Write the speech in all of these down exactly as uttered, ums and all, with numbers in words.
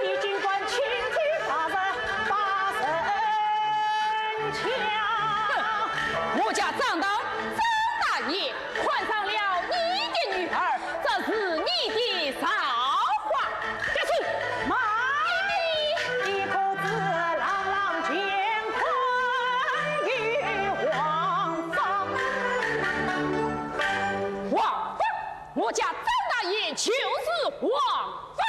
你尽管请去大人把人请。我家张当张大爷看上了你的女儿，这是你的造化。别走！慢！你可知朗朗乾坤与黄甫？黄甫？我家张大爷就是黄甫。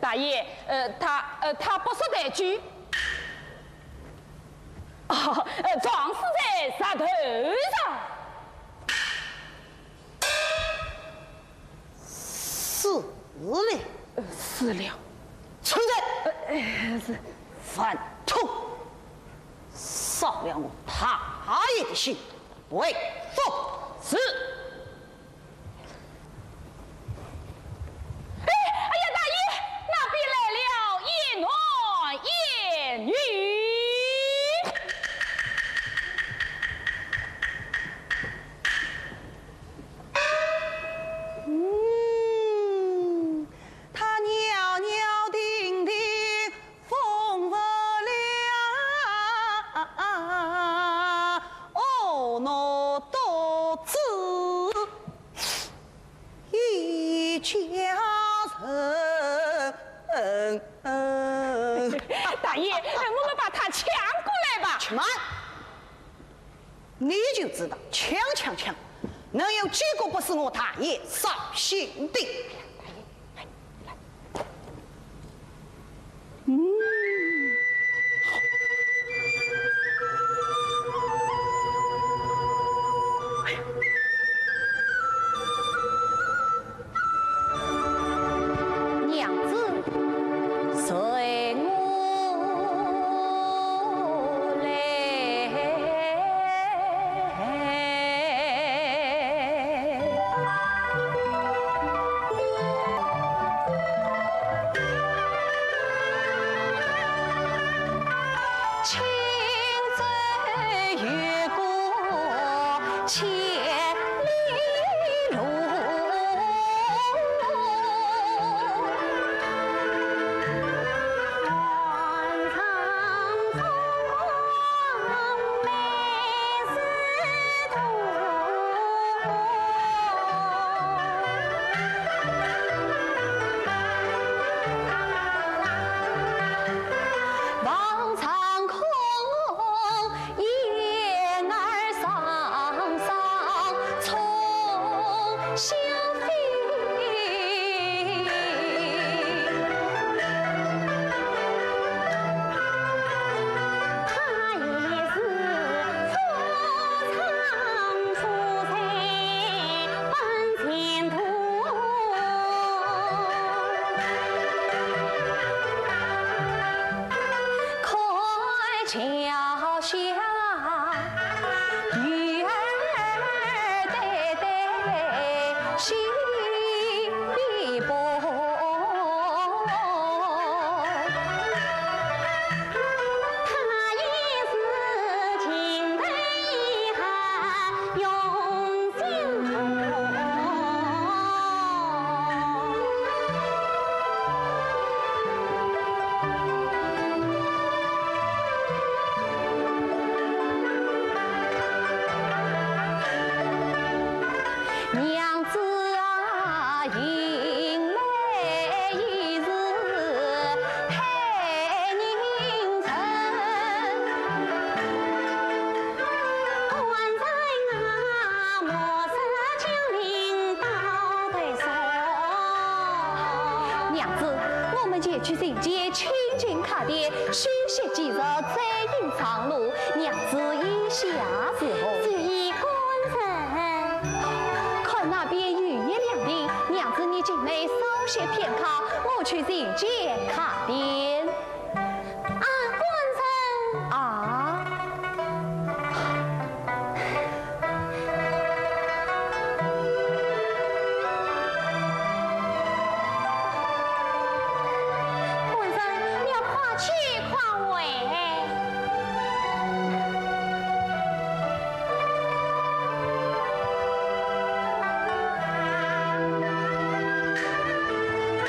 大爷，呃，他，呃，他不识抬举。哦，呃，撞死在石头上。死了。呃，死了。存在。呃，呃，是。饭桶，扫了我大爷的兴，回府。是。 哎，哎呀，大爷，那边来了一男一女。嗯，他袅袅婷婷风拂了，哦，我独自 一家人。大爷，我们把他抢过来吧。且慢！你就知道抢抢抢，能有几个不是我大爷绍兴的？嗯。 娘子，随我来。 桥下女儿对对戏。去寻间清静客店，休息几日，再行上路。娘子意下如何？谢谢官人。看那边雨也凉定，娘子你进内休息片刻，我去寻间客店。啊，官人。啊。 官人，你要快去快回。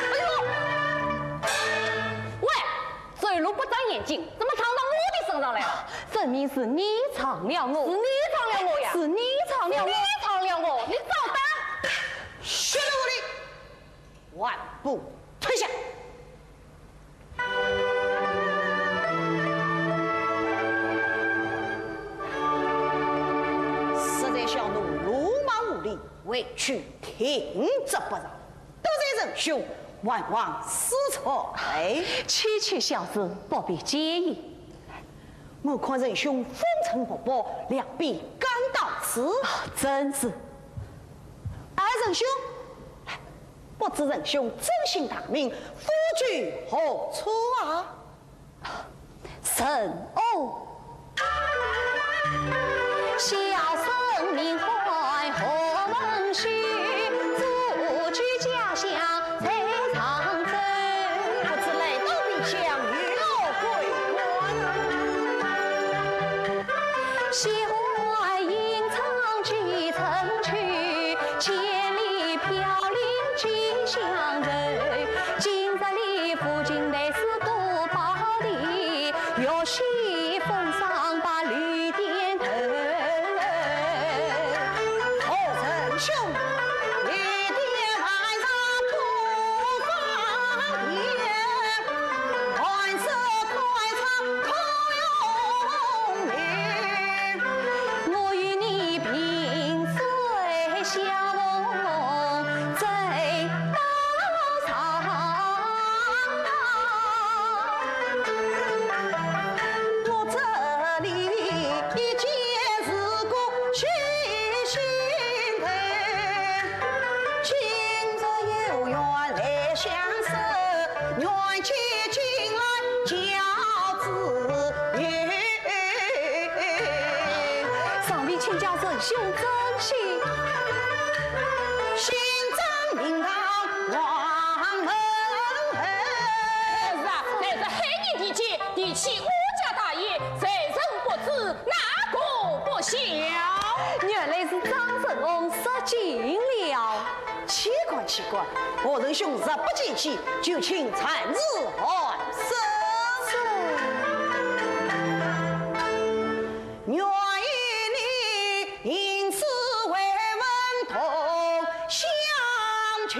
哎呦！喂，走路不长眼睛，怎么撞到我的身上来了？分明是你撞了我。是你撞了我呀！是你撞了我。是你撞了我，你找打！ 血淋淋，还不退下！实在小奴鲁莽无礼，委屈停职不饶，多谢仁兄宽宏施罪。区区小事，不必介意。我看仁兄风尘仆仆，两臂刚到此。啊，正是。哎，仁兄， 不知仁兄尊姓大名，府居何处啊？陈翁。小生名唤何文秀，祖居家乡在常州。不知来到汴梁有何贵干？喜欢吟唱几 春秋，千里飘零几乡愁。今日里赴京来是故宝地，玉溪风霜把绿点透。何仁兄，你的晚上不方便，寒舍开窗可用明。 我与你萍水相逢在道上。我这里一见如故去心疼，今日有缘来相守，愿寄近来交知音。 上面请教仁兄尊姓？姓张名堂，王门后。是啊，乃是海宁地界，提起我家大业，谁人不知，哪个不晓？原来是张仁翁失敬了。 奇怪，奇怪，何仁兄若不见机，就请暂时安身。愿与你行至为文同乡去。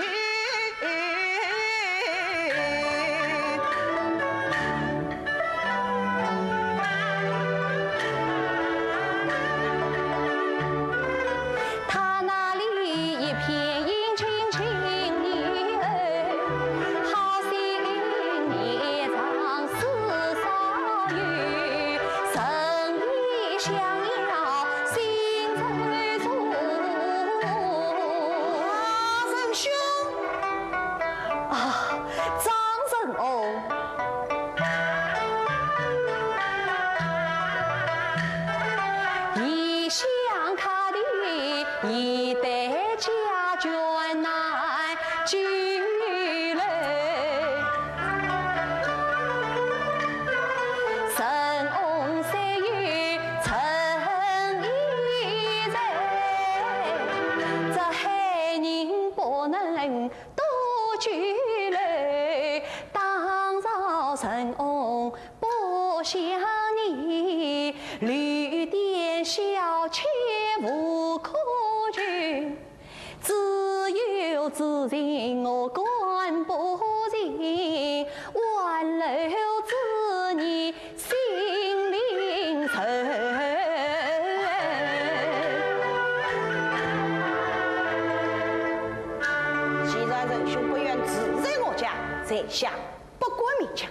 他那里一片阴晴晴的，好心也常似少有，人也想要心中住。啊，仁兄！ 啊，张仁翁。异乡客店，一对家眷难聚来。仁翁虽有诚意在，这海宁不能 多聚来，打扰仁翁不想你，旅店小妾无可求。自有此情我看不清，挽留之意 心灵愁。既然仁兄不愿住在我家，在下不敢官名讲，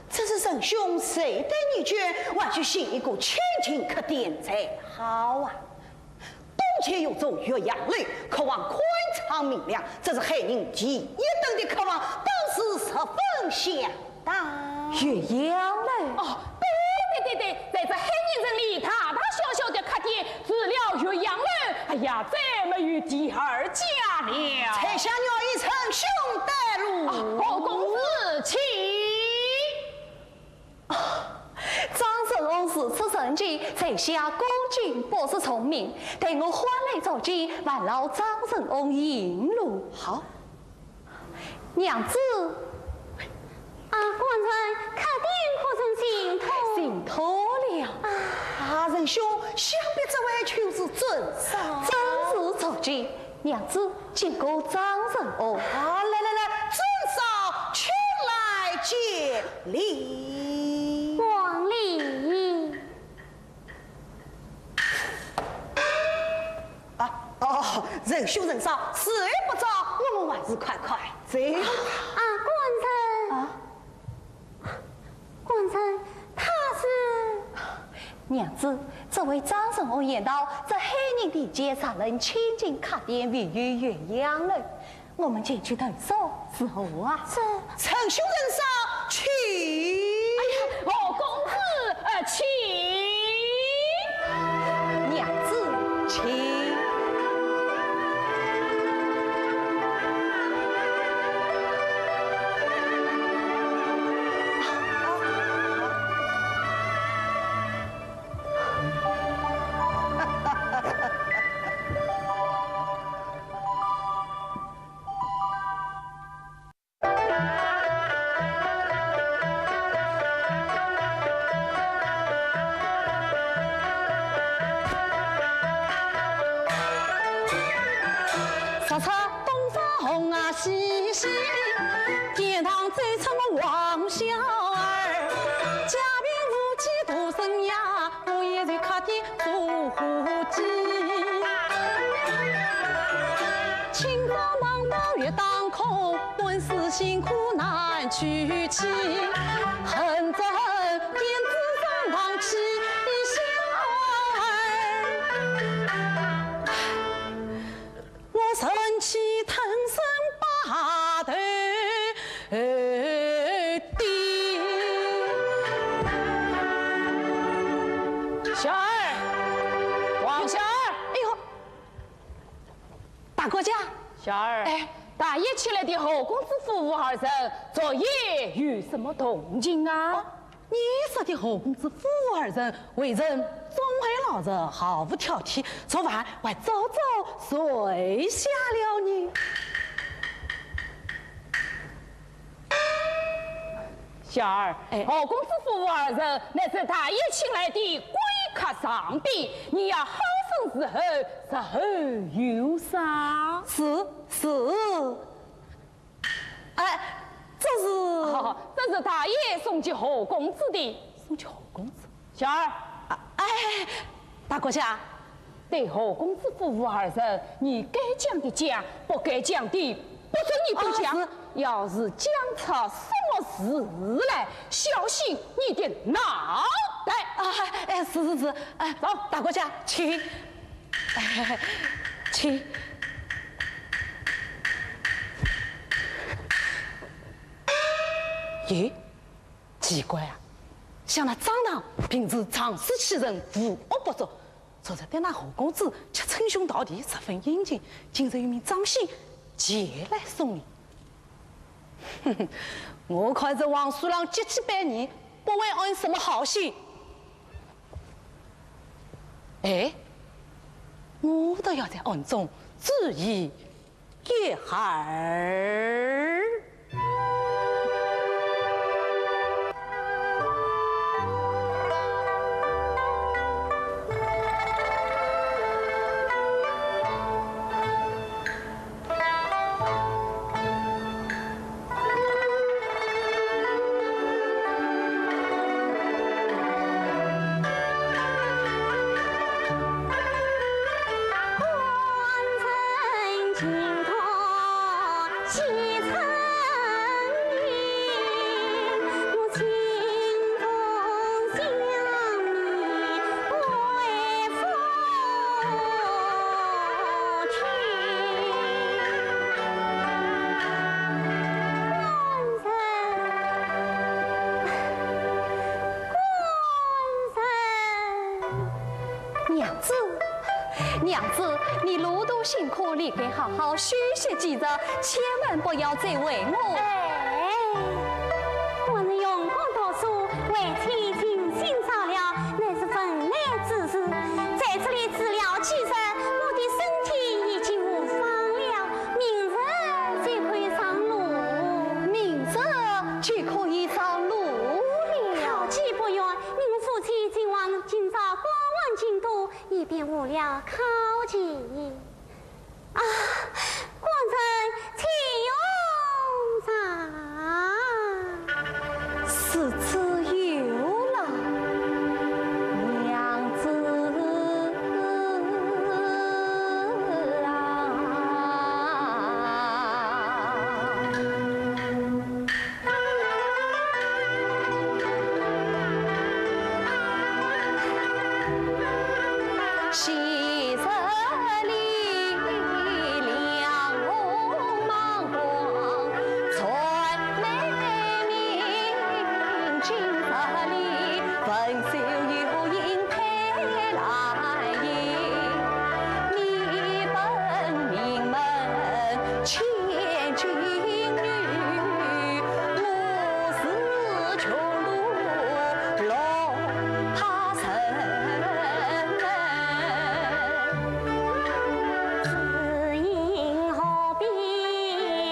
这是仁兄谁得你捐，还去寻一个千金客店才好啊。东街有座岳阳楼，客房宽敞明亮，这是海宁第一等的客房，当时十分响当。岳阳楼？哦，对对对对，在这海宁城里大大小小的客店，除了岳阳楼，哎呀，再没有第二家了。彩霞愿与仁兄带路。哦，侯公子，请。 张仁翁如此神气，在下恭敬不如从命，待我唤来赵金，烦劳张仁翁引路。好。娘子。啊，官人，客店可曾寻妥？寻妥了。啊，仁兄，想必这位就是尊嫂。正是赵金。 娘子，见过张仁翁。啊，来来来，尊嫂，请来见礼。王礼。啊，哦，仁兄仁嫂，时候不早，我们还是快快走。啊，官人。啊？ 官人，他是……娘子，这位张仁翁言道，这海宁地界，若论千金客店，唯有岳阳楼。我们前去投宿，如何啊？是。仁兄仁嫂，请。哎呀，侯公子，呃，请。娘子，请。 日出东方红啊，西西，天堂走出我王小二，家贫如寄独生呀，我也就客店做伙计。清早忙到月当空， 本是辛苦难取起，恨只恨胭脂上堂去一笑儿。我忍气吞声把头低。小二，王小二。哎呦， 大管家。小二，哎。大爷请来的侯公子夫妇二人，昨夜有什么动静啊？哦，你说的侯公子夫妇二人，为人忠厚老实，毫无挑剔，昨晚还早早睡下了呢。 小二，哎。侯公子夫妇二人乃是大爷请来的贵客上宾，你要好生伺候，日后有赏。是，是。哎，这是……哦，这是大爷送给侯公子的。送给侯公子？小二。啊，哎，大管家， 对侯公子夫妇二人，你该讲的讲，不该讲的不准你多讲。啊，是。要是讲出什么事来，小心你的脑袋。啊，哎，是，是，是，哎，走。大管家，请。哎，请。咦，奇怪啊，想那张郎平时仗势欺人，无恶不作， 昨日对那侯公子吃称兄道弟十分殷勤，今日有名张姓前来送礼。哼哼，我看这王叔郎结结拜年，不会安什么好心。哎，我倒要在暗中注意 一二。娘子，你路途辛苦，你该好好休息几日，千万不要再为我。哎，我是用功读书，为妻尽心照料，乃是分内之事。在这里住了几日，我的身体已经无妨了，明日就可以上路。明日就可以上路了。陶器不远，你我夫妻今往今朝观望京都， 以便无聊考期。啊，官人请用茶。是，自有了，娘子啊。 昔日里两红芒光，传美名；今日里文秀有幸配兰英。你本名门千金女， 我是穷途落魄人。只因何必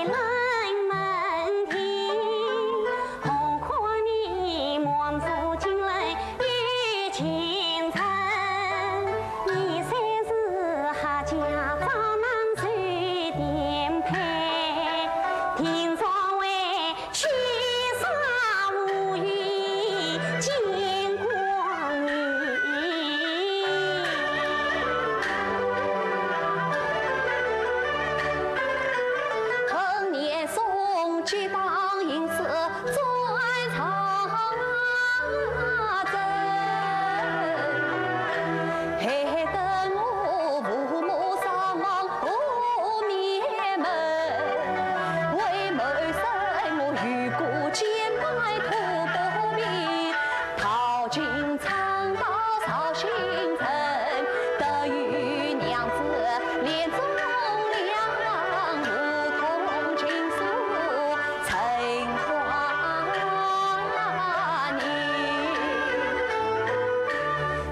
冷门庭，何况你满腹经纶 与前程，你虽是阖家长男受颠沛，定然为妻杀无语见光明。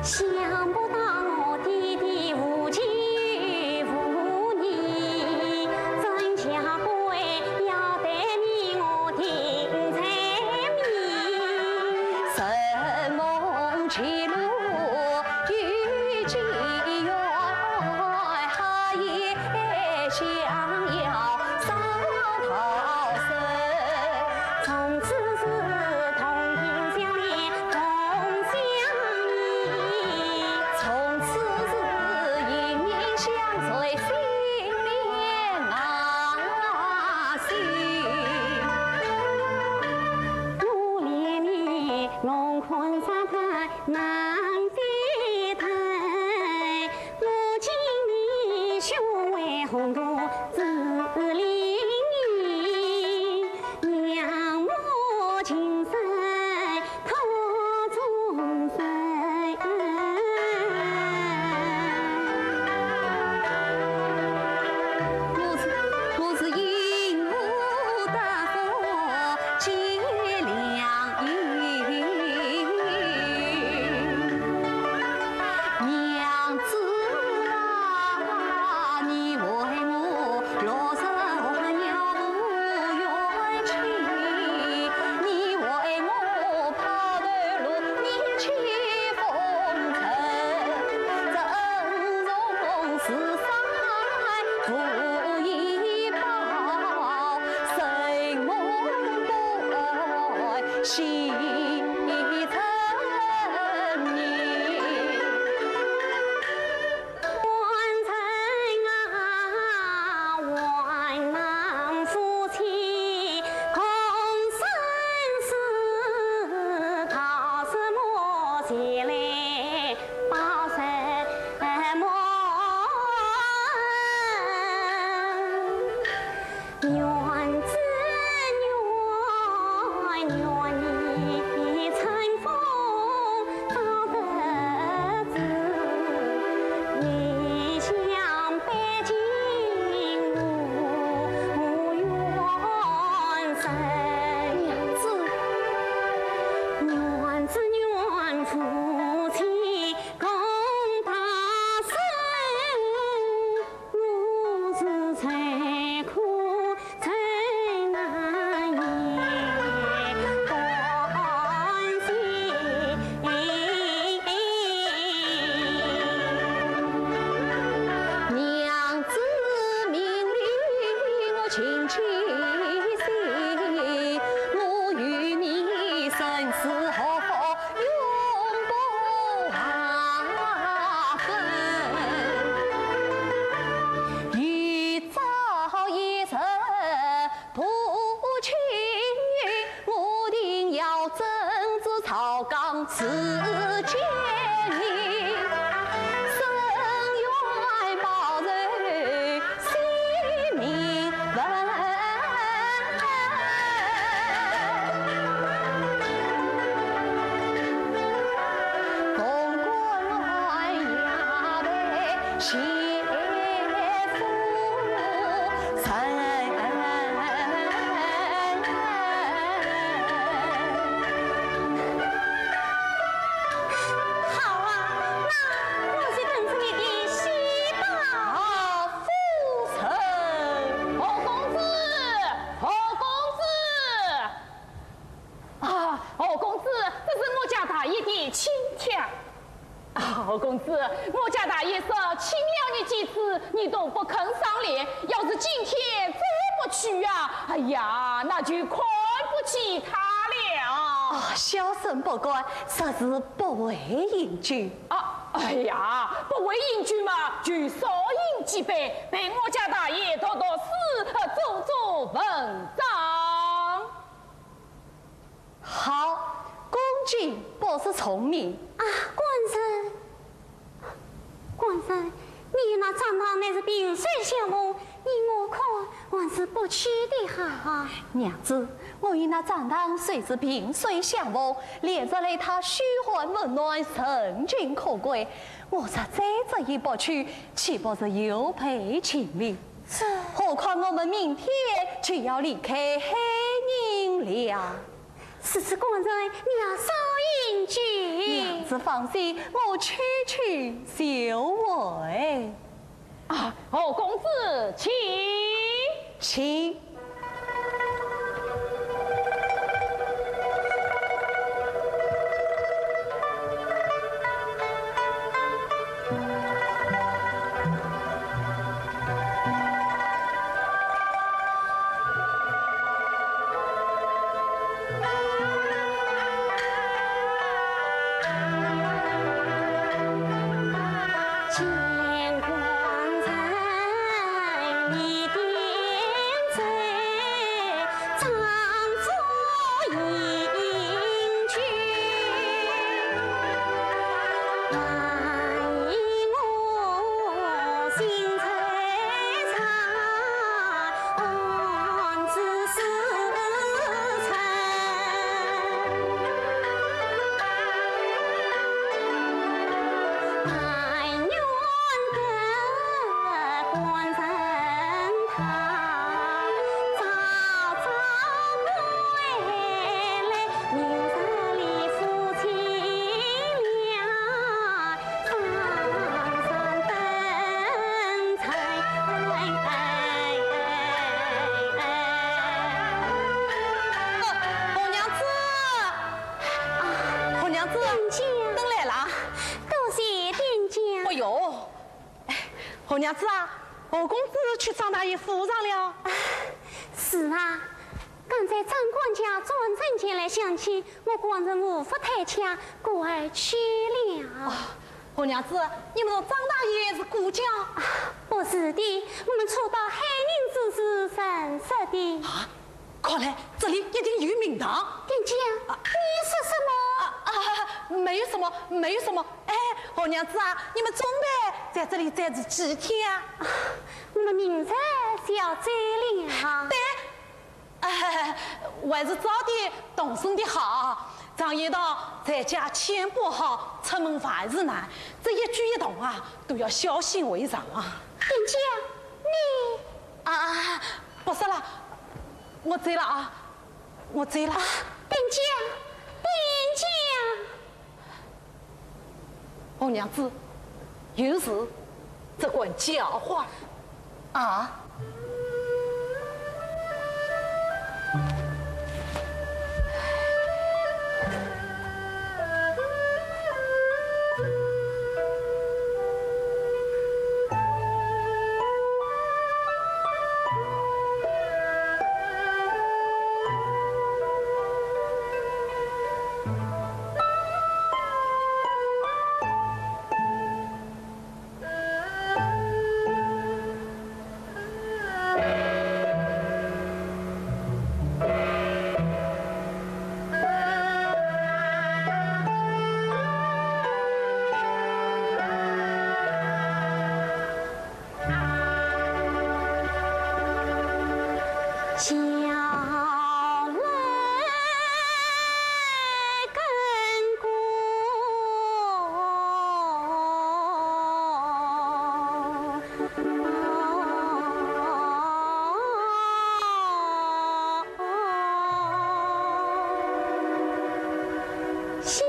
想不到我爹爹无情无义，真家规要对你我定在面。承蒙其路有寄远，也想要 从此是同病相怜同相依，从此是一命相随心连心。我怜你龙困山台难飞台， 我敬你胸怀宏图志凌云，仰慕青山托众山。我是，我是因祸得福结良缘。 娘子啊，你为我落日鸟无远去，你为我抛头露面起风尘，峥嵘四山无依靠，承蒙不改 心诚意。官人啊，万望夫妻共生死，道什么前来报什么？ 愿只愿，愿你春风得志，你心情，我与你生死永不分。一朝一日不期，我定要争做朝纲 自见你，深愿保人性命稳。凤冠鸳鸯被谢 好啊，那我就等着你的喜报。啊，夫人。侯公子，侯公子。啊，侯公子，这是我家大爷的请帖。 啊，侯公子，我家大爷说请了你几次，你都不肯赏脸，要是今天再不去啊，哎呀，那就看不起他了。啊，小生不敢，实是不会饮酒。啊，哎呀，不会饮酒嘛，就少饮几杯，陪我家大爷读读书，呃，做做文章。 好，恭敬不如从命。啊，官人，官人，你那张堂乃是萍水相逢，依我看还是不去的好。娘子，我与那张堂虽是萍水相逢，连日来他嘘寒问暖，深情可贵，我若再执意不去，岂不是有悖情理？ 是。何况我们明天就要离开海宁了。是，是，官人，你要少饮酒。娘子放心，我去去就回。啊，侯公子，请。请。红娘子，红娘子，店家。等来了。多谢店家。哎呦，哎，红娘子啊，侯公子去张大爷府上了。啊，是啊，刚才张管家转身前来相请， 我官人无福台腔，故而去了。哦，红娘子，你们同张大爷是故交？啊，不是的，我们初到海宁之时认识的。啊，看来这里一定有名堂。店家，啊，你说什么？啊，啊，没有什么，没有什么。哎，红娘子啊，你们准备在这里暂住几天啊？啊，我们明日就要走了。对， 哎，还是早点动身的好。常言道，在家千步好，出门万事难。这一举一动啊，都要小心为上啊。店家，你……啊，不说了，我走了啊，我走了。啊，店家，店家。 红娘子，有事只管叫唤。啊？小楼更过香。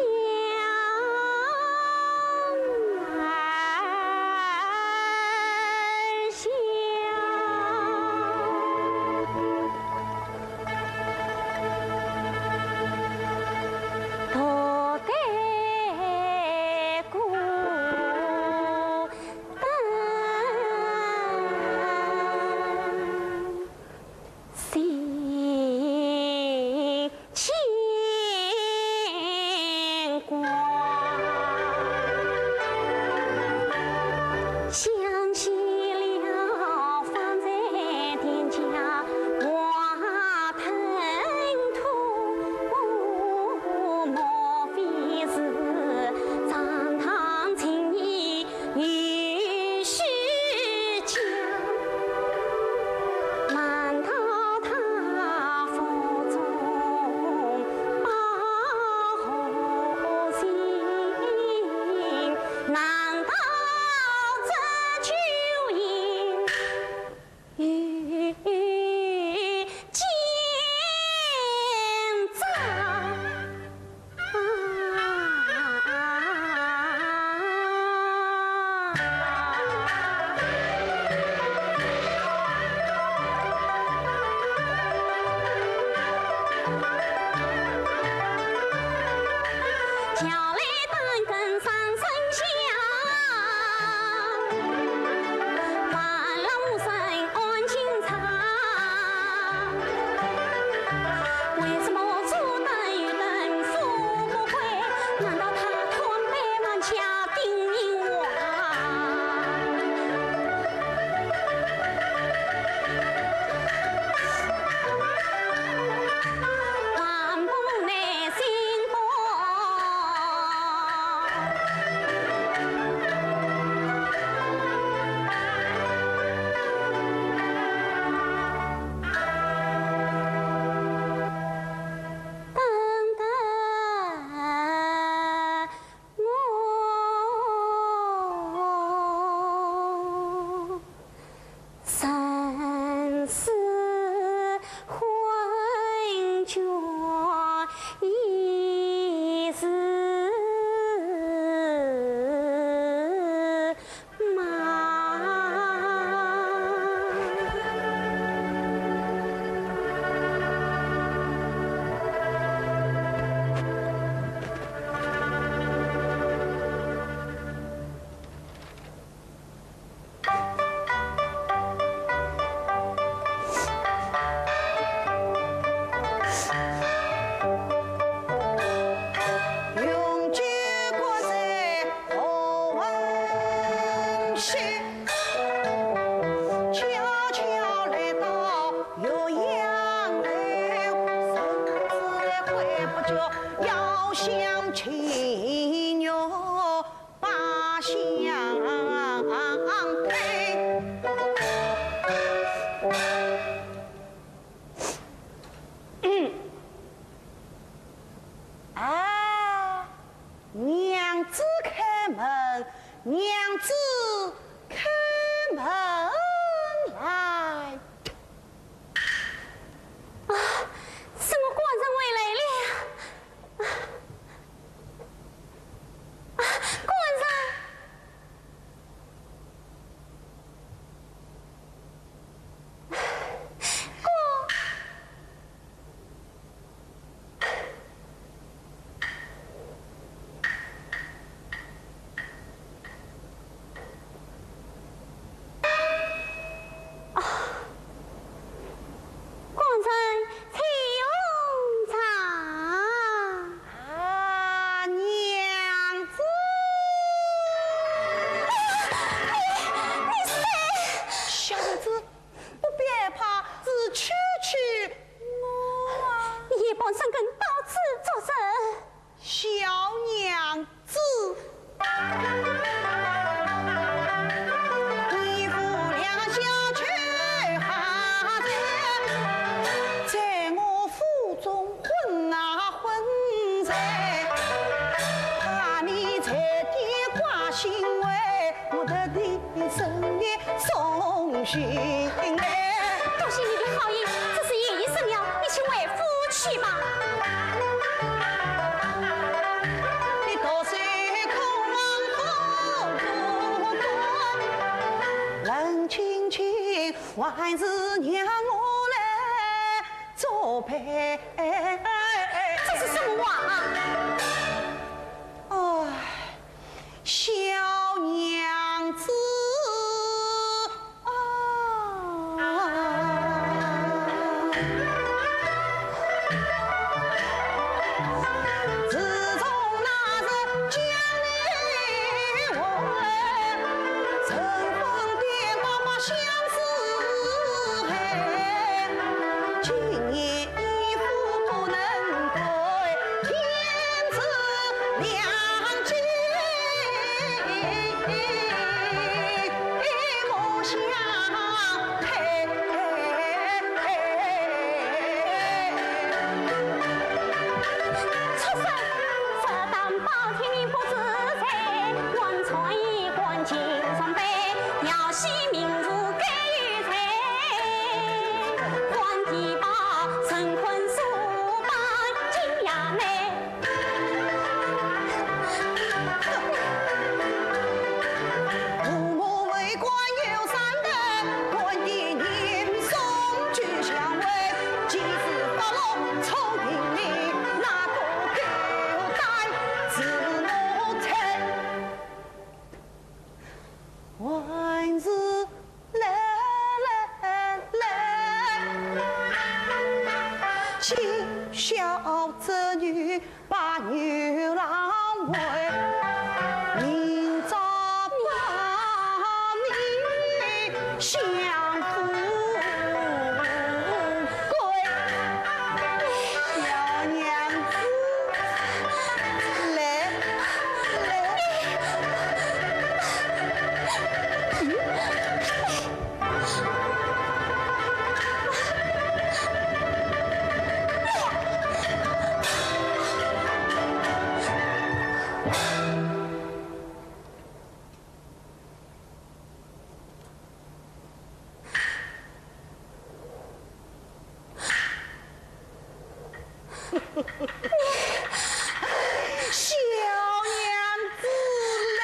想起了方才店家话吞吐，莫非是张唐情义已 虚假？难道他腹中抱红心？难道这酒宴与奸诈？ 为什么做得有人说不会？难道他吞杯万家丁宁王？万不耐心过。 等待我生死黄泉一时 永居国在何文秀，悄悄来到岳阳楼，谁知快不久要相亲哟。 八相配。啊，娘子开门，娘子开门来。 啊，怎么官人回来了？啊，啊，官人！多谢你的好意，只是夜已深了，你请回府去吧。冷清清，还是让我来作陪。这是什么话啊？唉，小娘子。 啊。自从那日将你为，春风点到把相思恨，今夜衣服不能归，天自亮尽。 还是来来来，今宵这女把牛郎会，明朝把你相富贵。小娘子，来，来。 小娘子来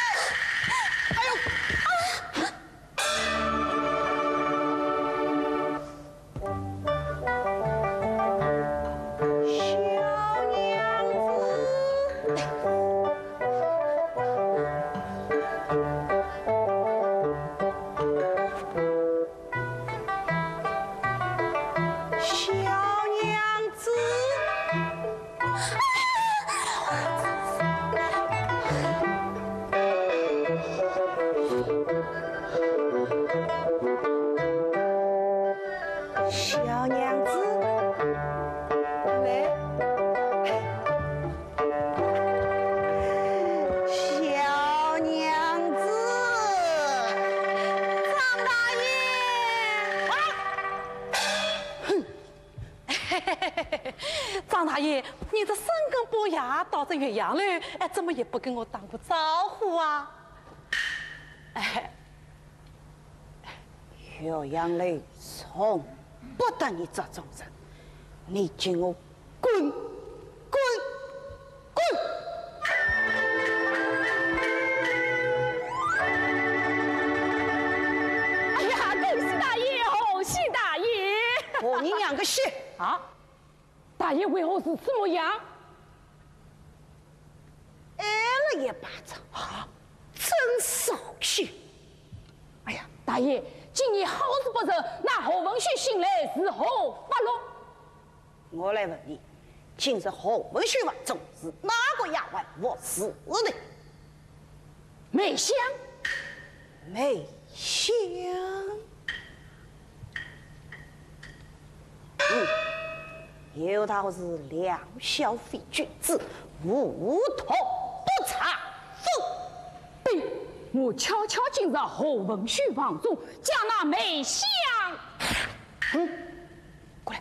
了。哎呦！ 小娘子，小娘子。 小娘子，来。小娘子。张大爷。啊！哼， 张大爷，你这三更半夜到这岳阳楼，哎，怎么也不跟我打个招呼啊？哎，岳阳楼从不得你这种人，你给我滚，滚， 滚！哎呀，恭喜大爷，贺喜大爷！贺你娘个喜！啊，大爷为何如此模样？挨了一巴掌。啊，真扫兴！哎呀，大爷，今夜好事不成，那何文秀醒来如何发落？ 我来问你，今日何文秀房中是哪个丫鬟服侍的？梅香。梅香？嗯，有道是良孝非君子，无毒不藏疯。对，我恰恰进入何文秀房中，将那梅香。嗯。 过来。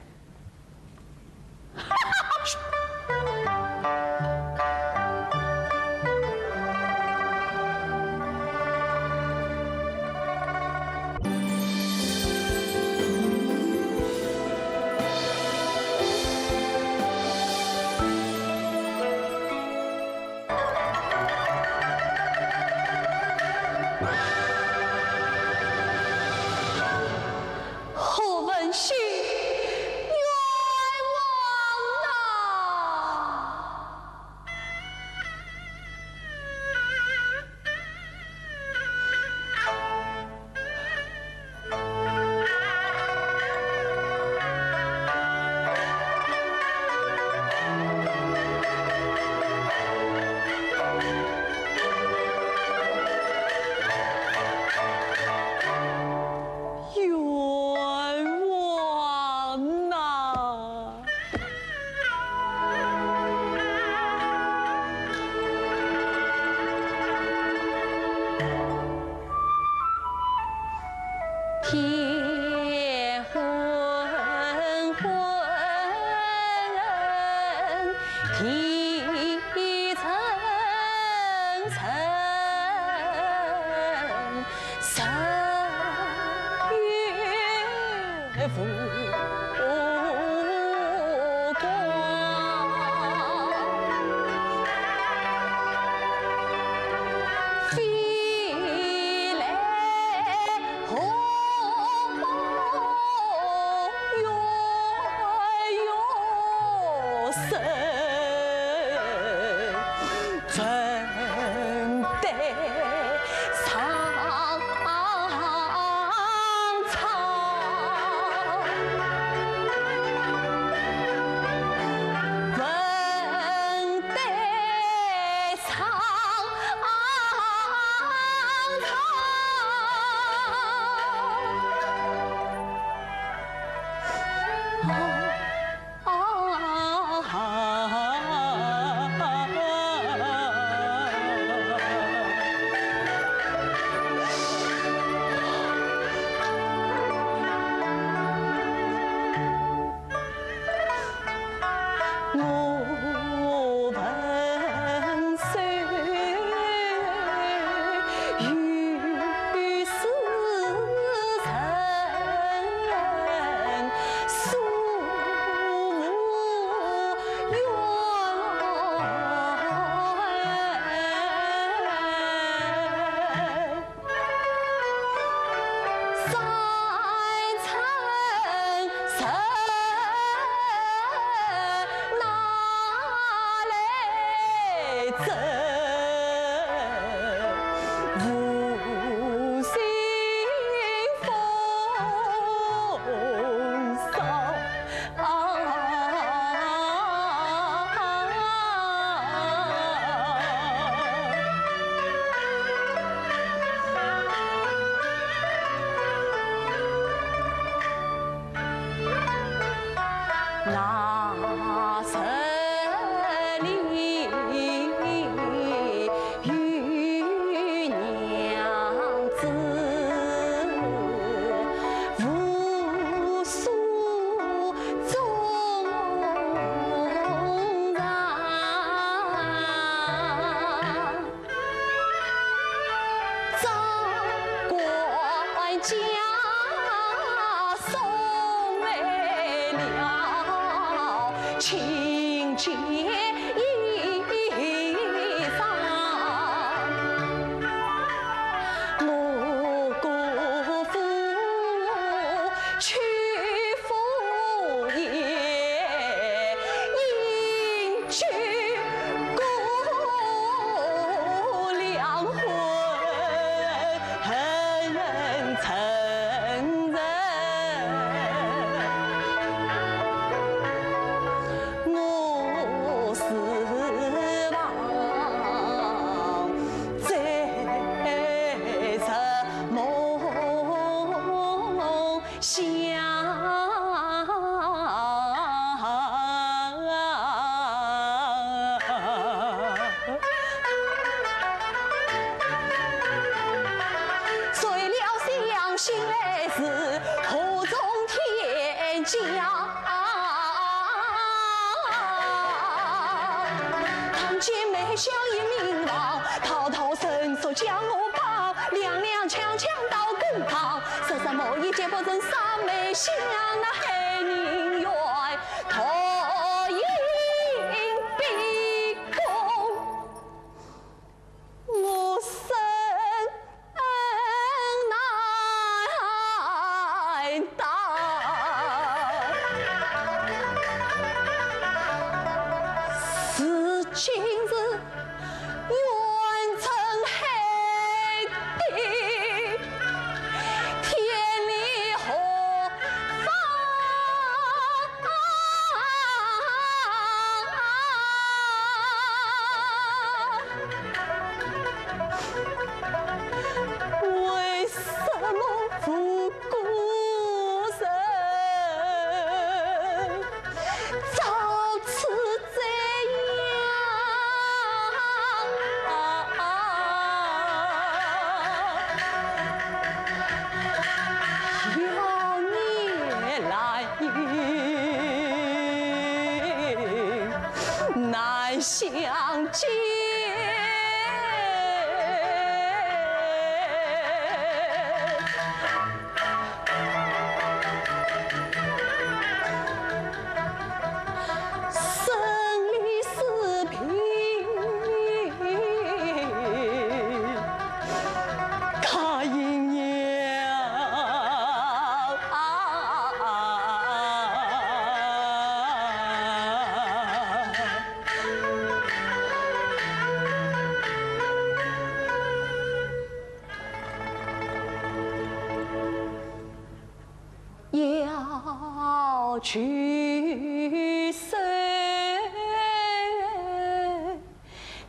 去生，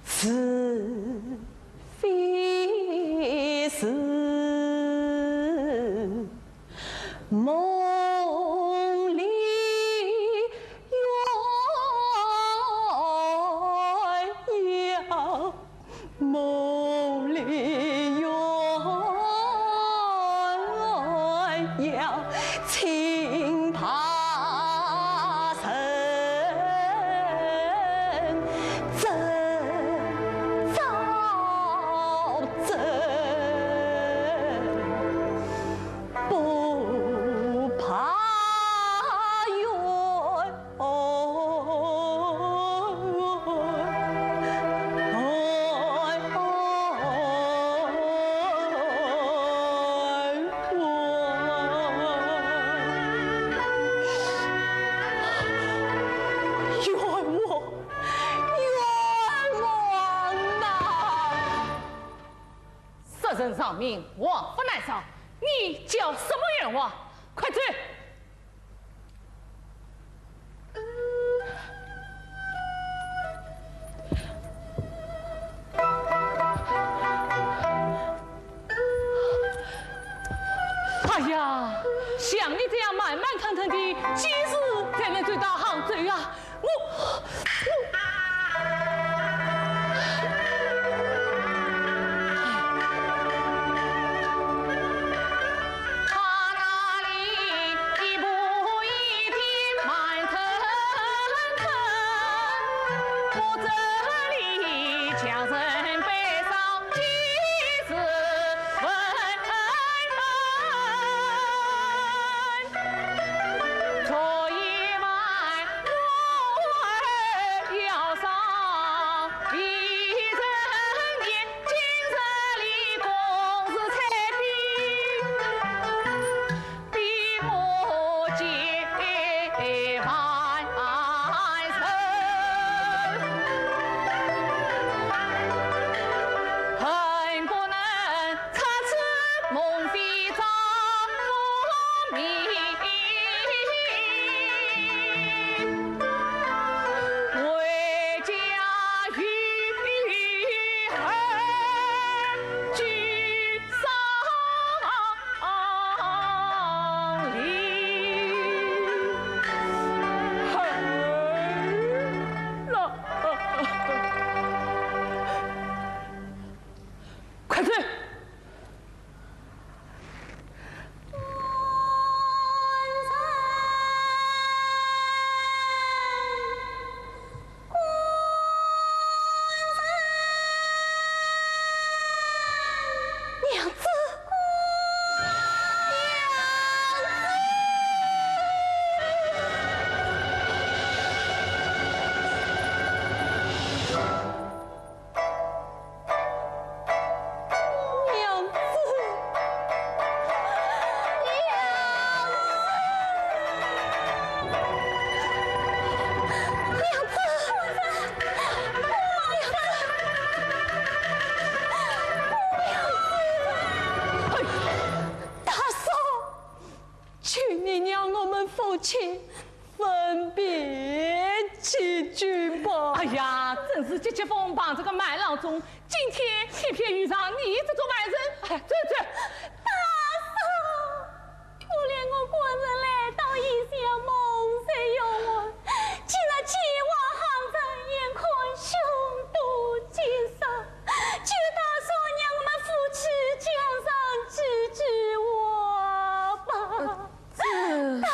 除非是梦里鸳鸯。 梦里鸳鸯，轻怕人怎遭真，不怕冤。 冤枉，冤枉啊！杀人偿命，祸福难逃，你叫什么冤枉？快走！ 哎呀，像你这样慢慢腾腾的，几时才能走到杭州啊？我，我，快走！娘子，娘子。 娘子，娘子，娘子，娘子，娘子，嘿，大嫂， 请你让我们夫妻分别几句吧。哎呀，真是急急风碰这个麦浪钟，今天偏偏遇上你这种外人。哎，走，走。大嫂，可怜我官人来到异乡，蒙受冤枉，今日前往杭州，眼看凶多吉少， 求大嫂让我们夫妻江上几句话吧。呃，这，大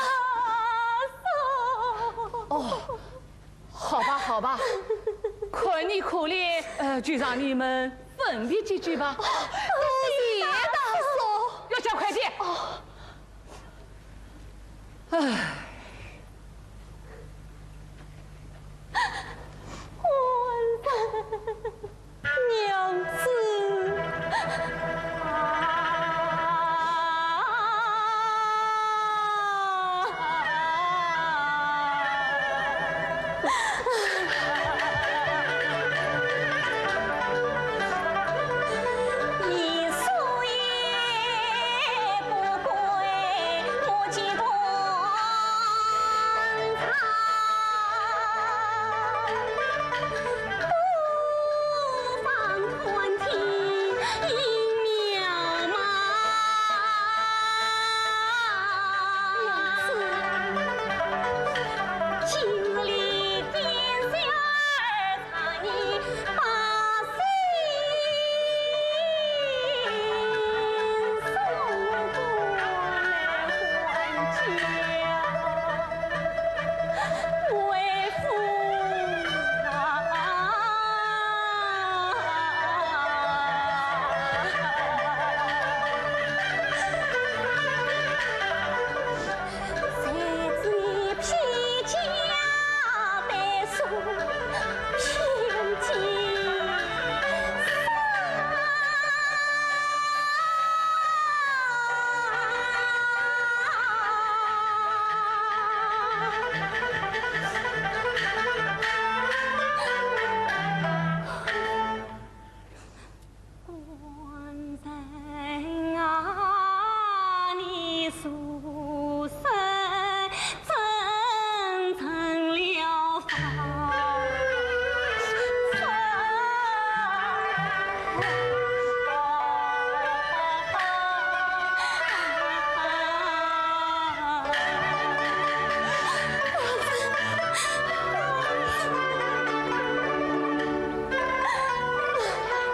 嫂。哦，好吧，好吧，看你可怜，呃，就让你们分别几句吧。哦，多谢大嫂。要讲快点。哦。 唉。娘子。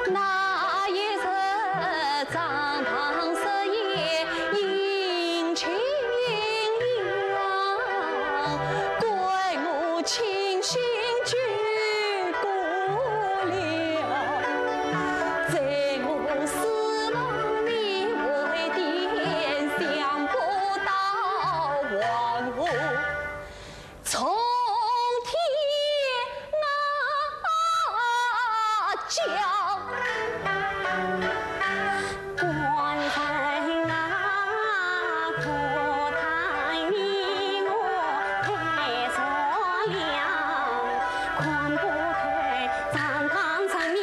那一日，张唐设宴迎亲娘，怪我清醒酒过量，在我书房里回点香烛到黄昏。 冲天啊叫，官人啊，可叹你我太善良，看不透张唐人面。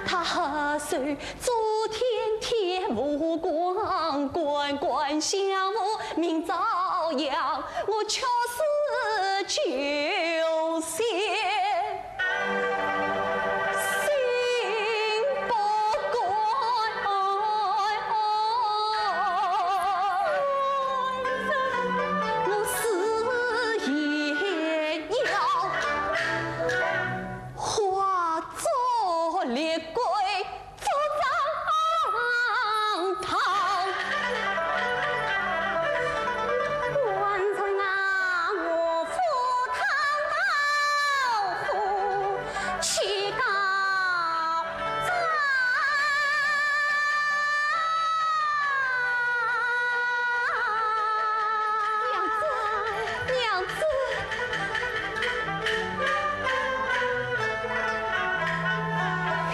他手遮天天无光，官官相护明朝阳，我却是酒仙心不甘。我是也要 化作厉鬼赴张唐。官人啊，我赴唐朝府去告状。娘子，娘子。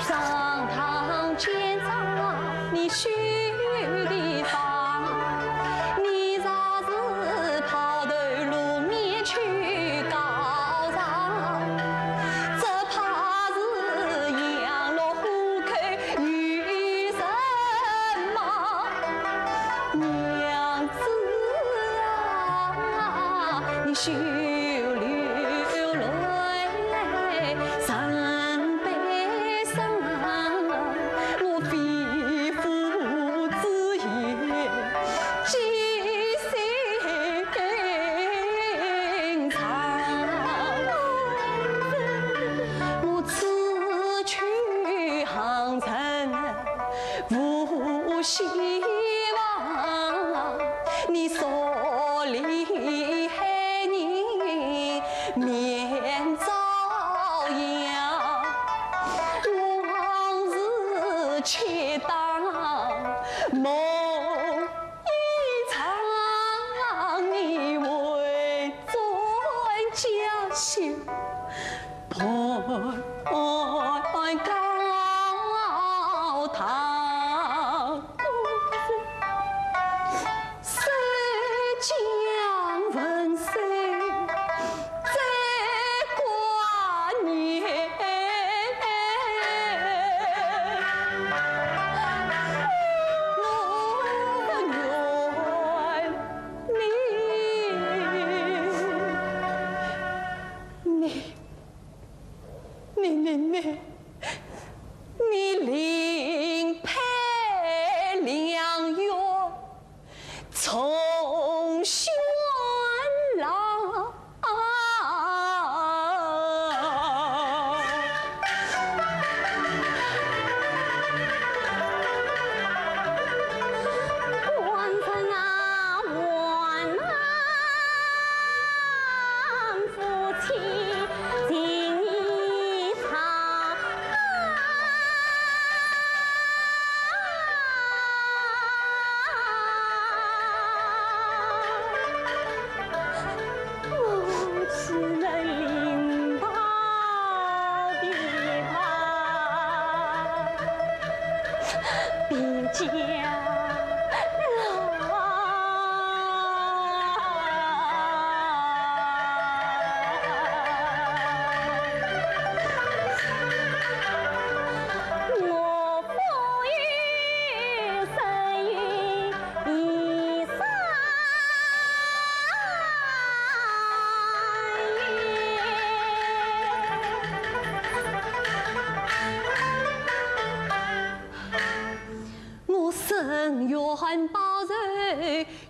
上堂见状，你休提防，你若是抛头露面去告状，只怕是羊落虎口有人骂。娘子啊，你休 流泪，人悲伤，我肺腑之言，几心肠。我此去航程 无希望，你所厉害人面遭殃，往事且当梦一场。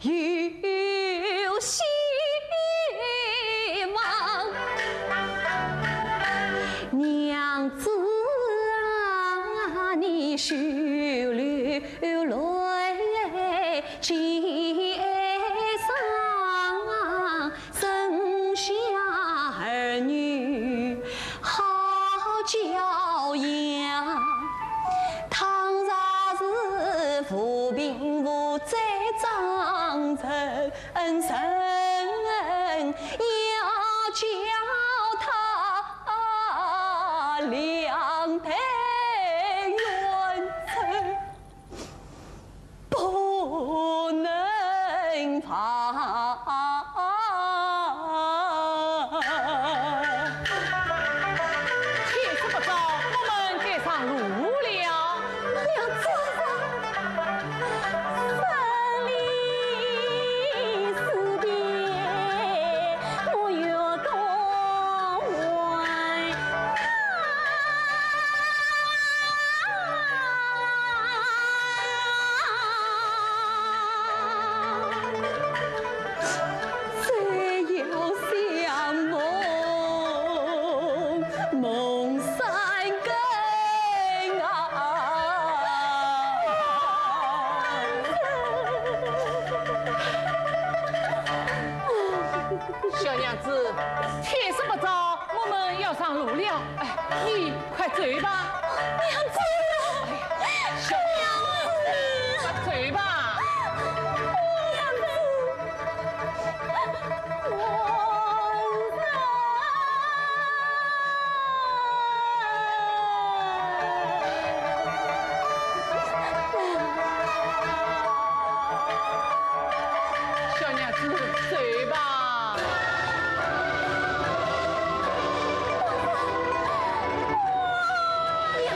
有希望。娘子啊，你休流泪，今生生下儿女好教养。倘若是无病无灾长成， 恩人要叫他两代冤仇不能忘。天色不早，我们该上路了。娘子啊， 生离死别，我有多怀念。只有相逢梦三更啊。 小娘子，天色不早，我们要上路了。哎，你快走吧。娘子啊！哎呀，小娘子，快走吧。娘子，我…… 小娘子，走吧。哎呀，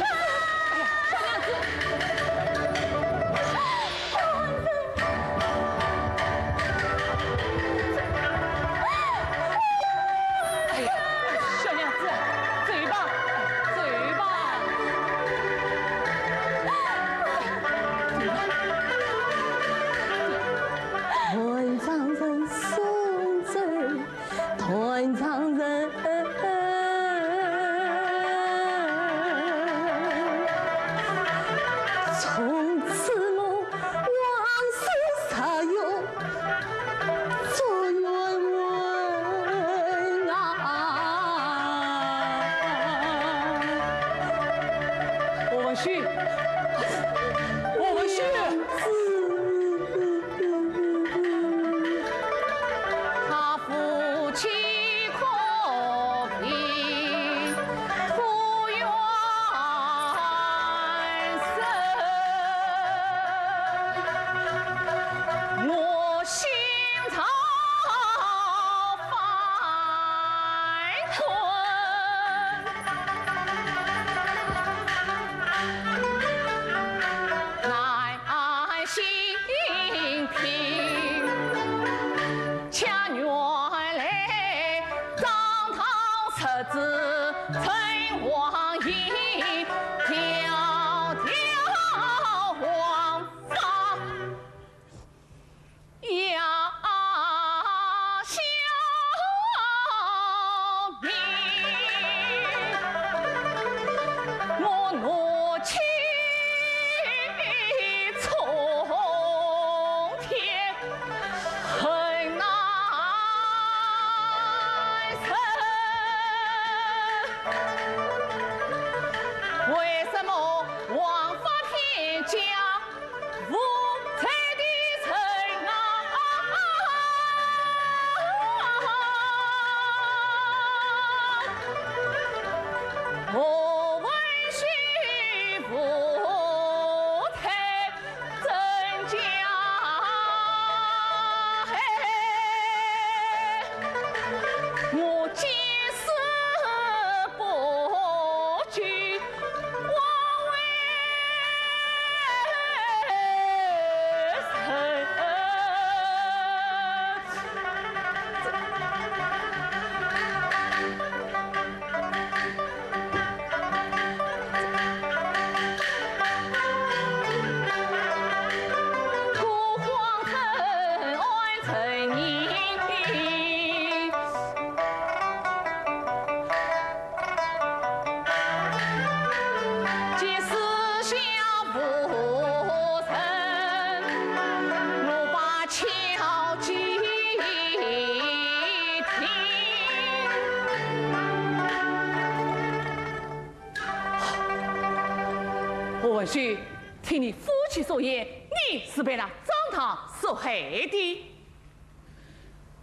何文秀，听你夫妻所言，你是被那张唐所害的。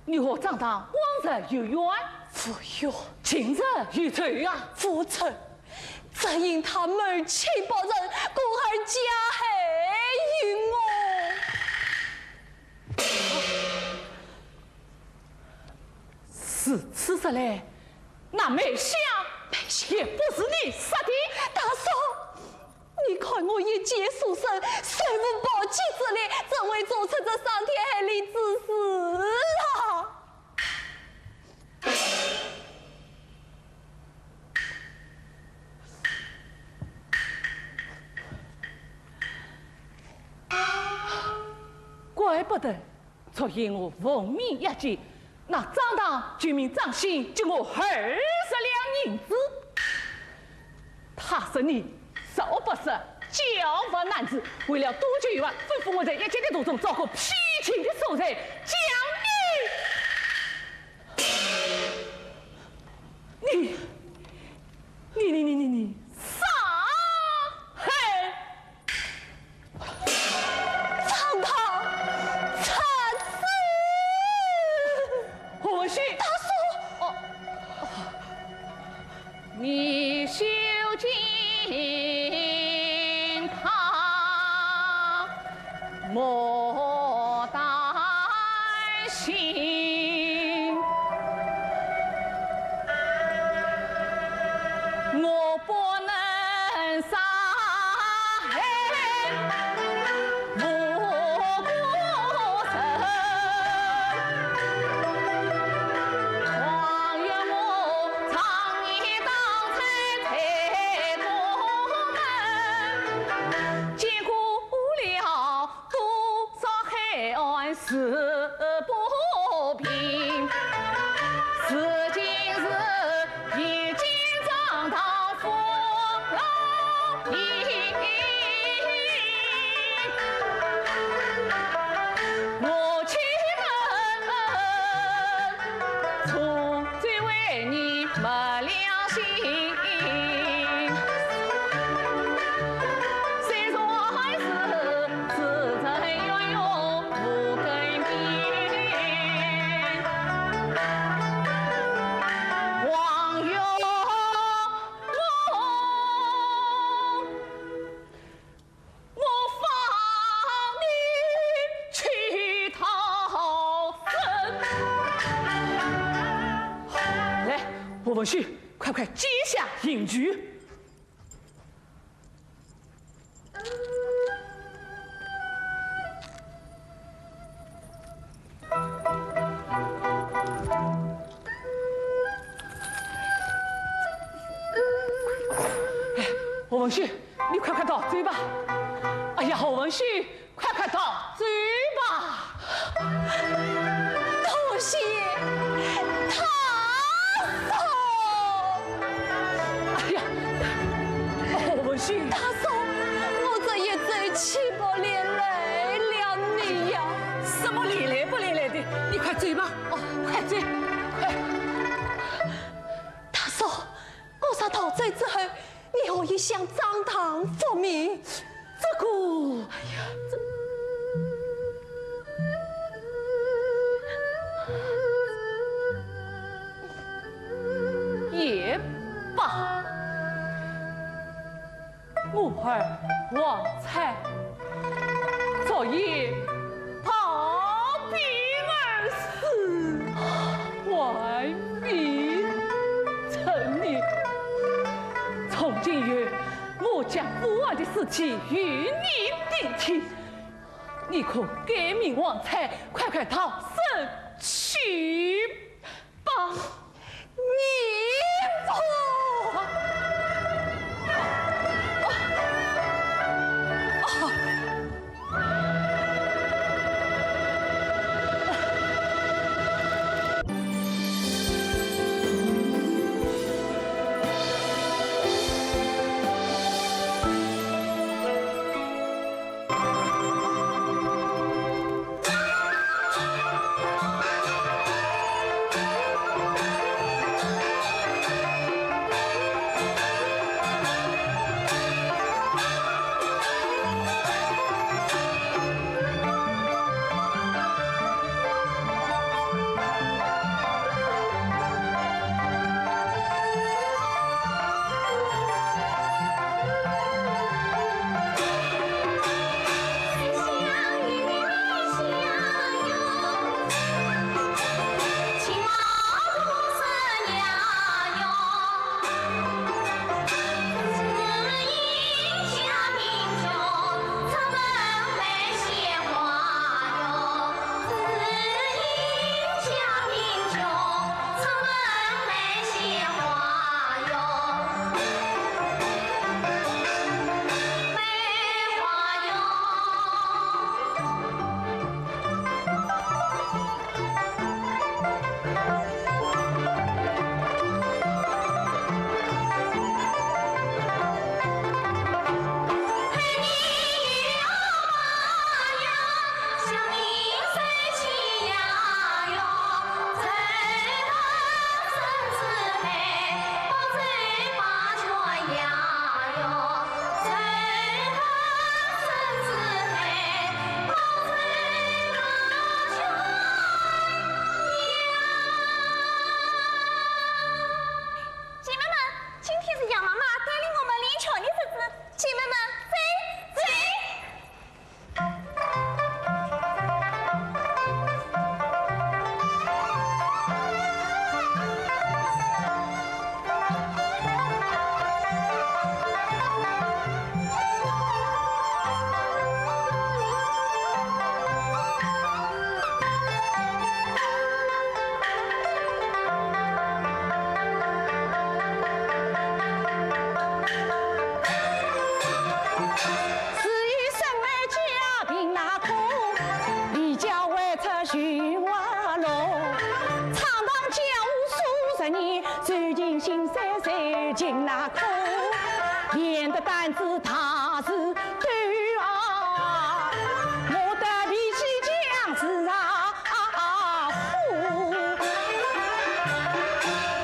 你和张唐往日有冤？无冤。近日有仇啊？无仇，只因他谋妻百日，故而加害于我。 如此说来，那梅香，梅香也不是你杀的。大嫂，你看我一介书生，虽无报妻之力，怎会做出这伤天害理之事啊？ 怪不得昨夜我奉命押解，那张唐救命张鑫给我二十两银子。他说你十恶不赦，教化男子，为了多救一万，吩咐我在押解的途中找个僻静的所在，将你 你，你，你，你，你，你，杀害！张唐，杀子！何文秀。大叔。哦，哦。你休见他，莫担 心，我不能杀害无辜人。状元我常年当差在宫门，见过了 多少海岸是不平，如今是已经长大风浪平。我岂能 从最为你没良心，虽说是自认冤枉无根边。王永 我放你去逃生。来，何文秀，快快接下刑具。哎，何文秀， 你快快逃走吧！哎呀，何文秀，快快逃走吧！多谢大嫂。哎呀，何文秀。大嫂，我这一走岂不连累了你呀？什么连累不连累的？你快走吧！哦，快走，快！大嫂， 我若逃走之后，你何以向张唐复命？这个，哎呀，这也罢。我儿王粲昨夜 暴病而死，万民沉溺。从今以后，我将父王的尸体与你顶替，你可改名王粲，快快逃生去吧。 你不，姐妹们，今天是羊妈妈带领我们练桥的日子，姐妹们，走，走。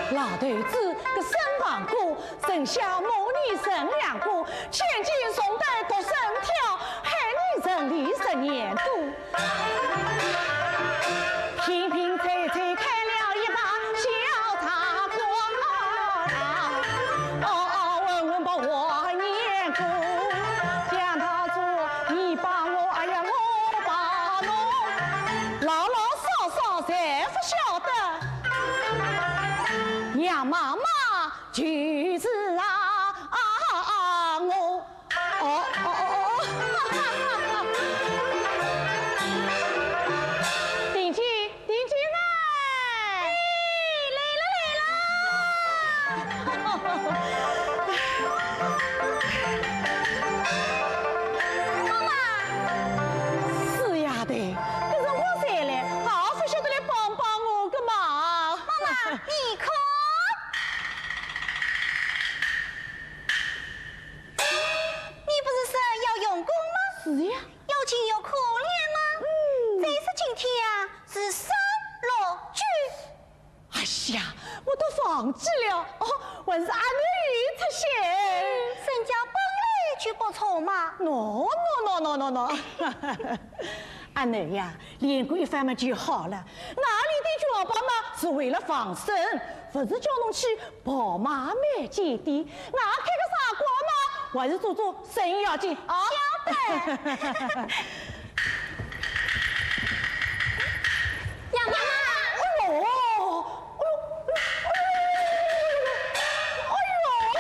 老头子个身房过，剩下母女剩两个，千金重担独身挑，害你忍哩十年多。平平翠翠开了一把小茶馆啊，哦哦稳稳把我念过。讲到这，你帮我，哎呀，我帮侬，老老少少侪勿晓得。 羊妈妈就是啊，啊，啊，我。哦，哦，哦，哦，哦。定金，定金喂！哎，来了，来了。妈妈。死丫头，搿辰光才来，还勿晓得来帮帮我个忙。妈妈，你看。 你不是说要用功吗？是呀。要紧要苦练吗？嗯。再说今天啊，是三六九。哎呀，我都忘记了。哦，还是阿囡出现。人家本来就不错嘛。喏，喏，喏，喏，喏，喏。阿囡呀，练过一番嘛就好了。外里的叫爸嘛是为了防身，不是叫侬去 跑马卖煎饼，我开个茶馆嘛，还是做做生意要紧啊。晓得。羊妈妈。哎呦，哎呦，哎呦，哎呦。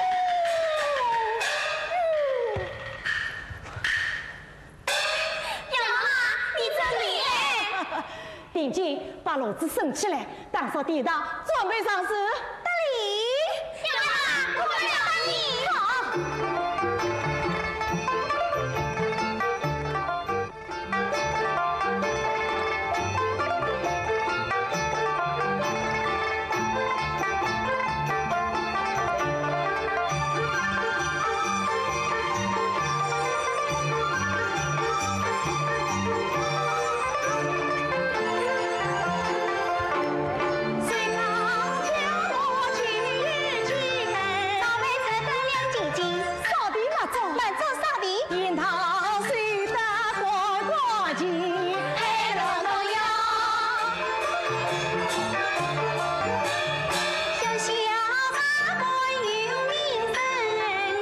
羊妈妈，你真厉害！定金，把炉子升起来，打扫地道，准备上桌。得嘞。羊妈妈，我来帮你。好。小小茶馆有名声，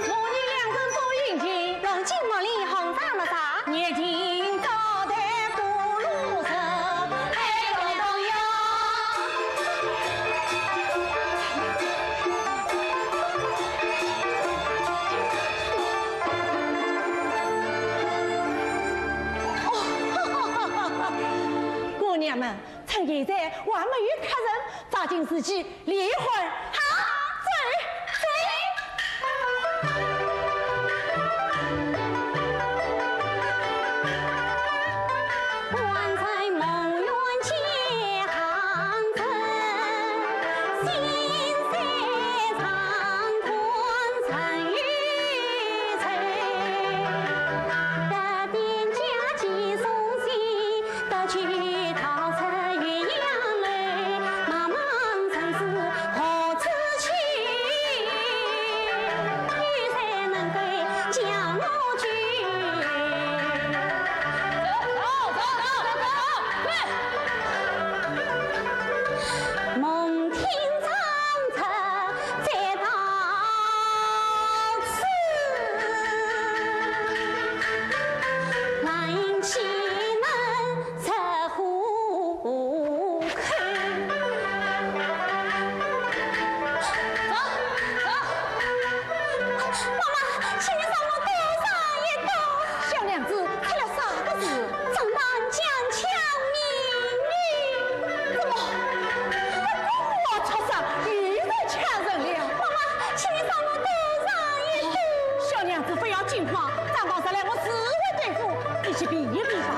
母女两人做姻亲，郎君望里红茶绿茶，眼睛照得咕噜声，哎，咚咚哟。哦，姑娘们， 趁现在还没有客人，抓紧时机离婚。好，走，走。走，走。妈妈，请你让我多上一等。小娘子，出了啥个事？张大人强抢民女。怎么？不过我出声，又在抢人了。妈妈，请你让我多上一等。小娘子，不要惊慌，张大人来，我自会对付，你去避一避吧。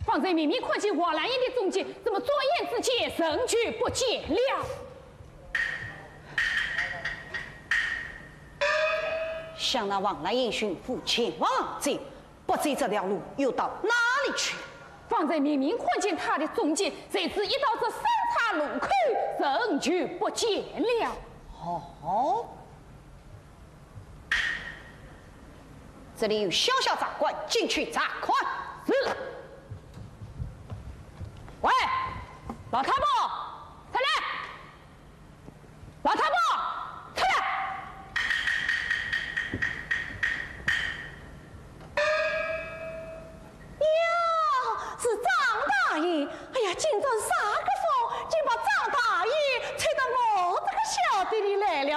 方才明明看见王兰英的踪迹，怎么转眼之间人就不见了？想那王兰英寻夫前往杭州，不知这条路又到哪里去？方才明明看见她的踪迹，谁知一到这三岔路口，人就不见了。哦， 这里有小小茶馆，进去查看。是。喂，老太婆，出来！老太婆，出来！ 哟，是张大爷！哎呀，今朝啥个风，竟把张大爷吹到我这个小店里来了。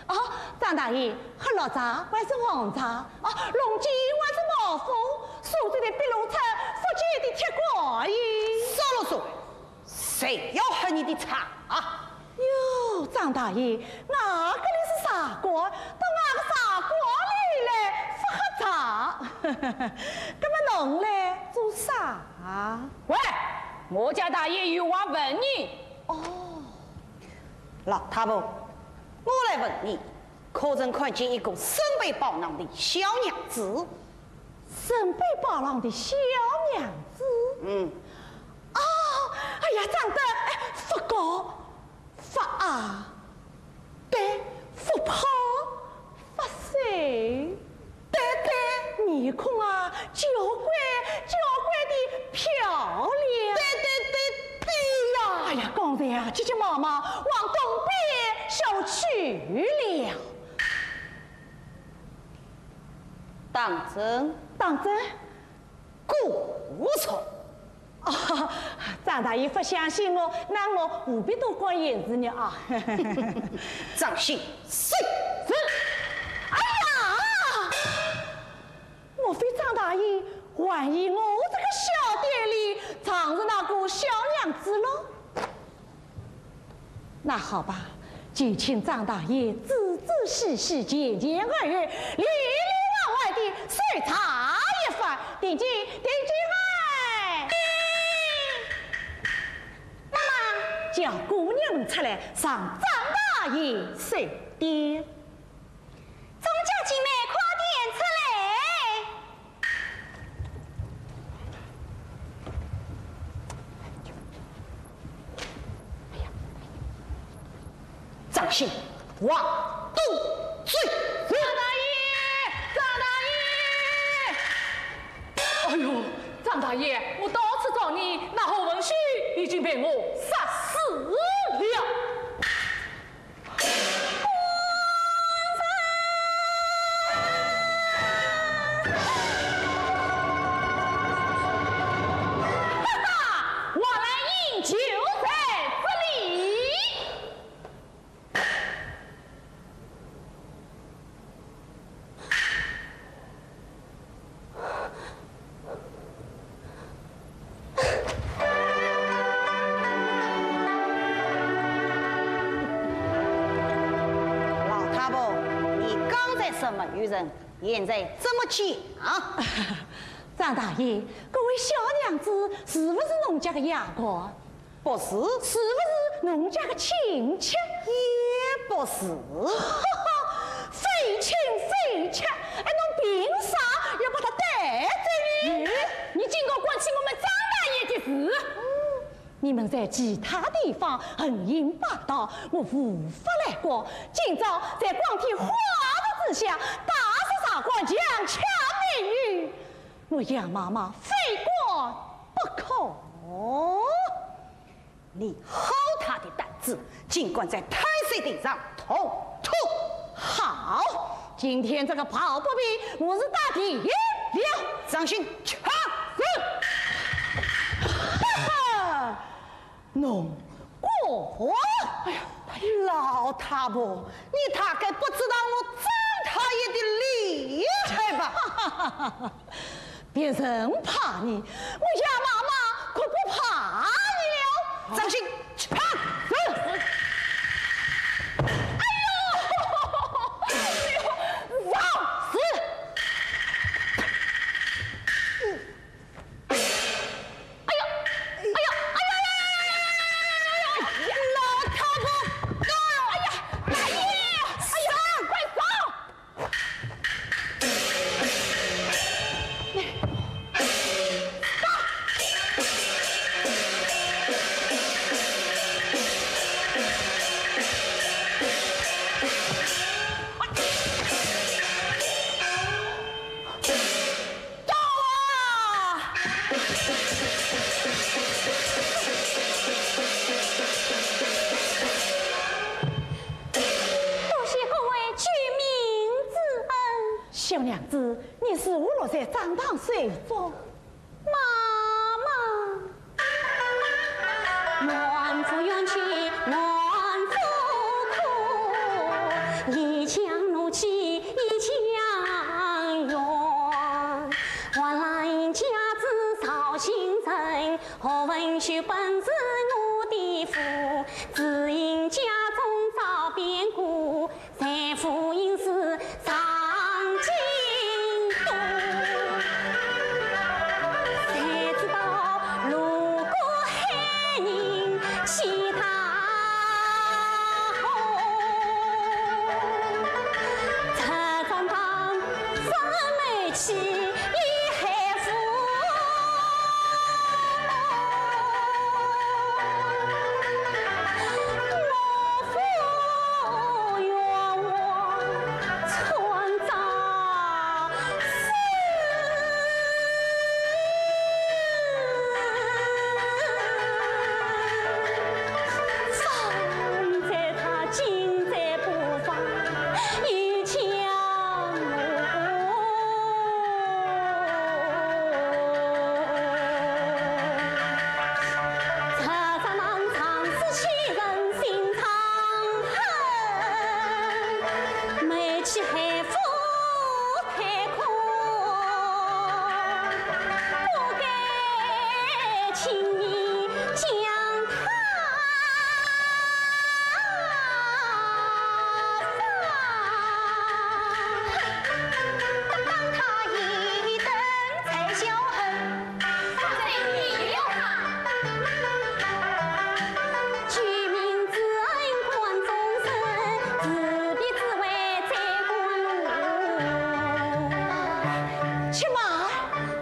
哦，张大爷，喝绿茶还是红茶？哦，龙井还是毛峰？苏州的碧螺春，福建的铁观音。少啰嗦，谁要喝你的茶啊？ 哟，张大爷，我搿里是茶馆，到我个茶馆里来勿喝茶。搿么侬来做啥？喂，我家大爷有话问你。哦。老太婆，我来问你， 可曾看见一个身背包囊的小娘子？身背包囊的小娘子？嗯。哦，哎呀，长得，哎，勿高，勿矮，对，勿胖，勿瘦。对对，面孔啊，交关，交关的漂亮。对对对对呀！哎呀，刚才啊，急急忙忙往东边小去了。 当真？当真。果然。哦，张大爷勿相信我，那我何必多管闲事呢啊？张兴，是。是。哎呀！莫非张大爷还以为我这个小店里藏着那个小娘子喽？ 那好吧，就请张大爷仔仔细细、前前后后、里里外外地搜查一番，定金，定金哎！那么，叫姑娘们出来上张大爷手点。 众家姐妹快点出来！张兴，往东追。什么愚人，现在怎么讲？张大爷，这位小娘子是不是侬家的丫鬟？不是。是不是侬家的亲戚？也不是。哈哈，非亲非戚，哎，侬凭啥要把她带走呢？你竟敢管起我们张大爷的事！ 你们在其他地方横行霸道，我无法来管。今朝在光天化日之下，大庭广众强抢民女，我杨妈妈非管不可。你好大的胆子，竟敢在太师殿上 统统。好，今天这个抱不平，我是打定了。张兴，去！是。哈哈，侬果……哎呀，老太婆，你大概不知道我张大爷的厉害吧？ 别人怕你，我杨妈妈可不怕你了。张兴，去！是。哎呦，哎呦，让！是。哎呦，哎呦，哎呦，哎呦，哎呦，哎呦，老太婆，哎呀，哎呀，哎呀，快走！ 到啊！多谢各位救命之恩。小娘子，你是何落在张堂受风？妈妈。 且慢，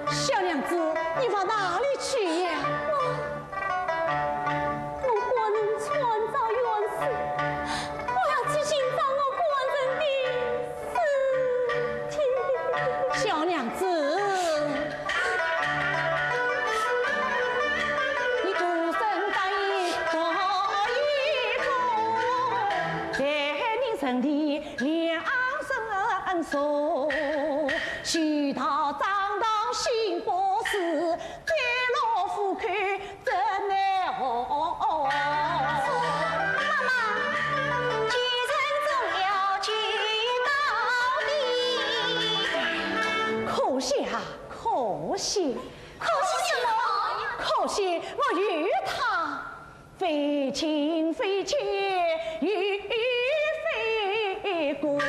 小娘子，你往哪里去呀？我官人穿着元帅，我要去寻找我官人的 小娘子，你孤身打一个一个，在你城里两人送，去到张堂寻不是，在老夫口 怎奈何？妈妈，救人总要救到底。可惜啊，可惜。可惜什么？可惜我与他非亲非戚，亦非故。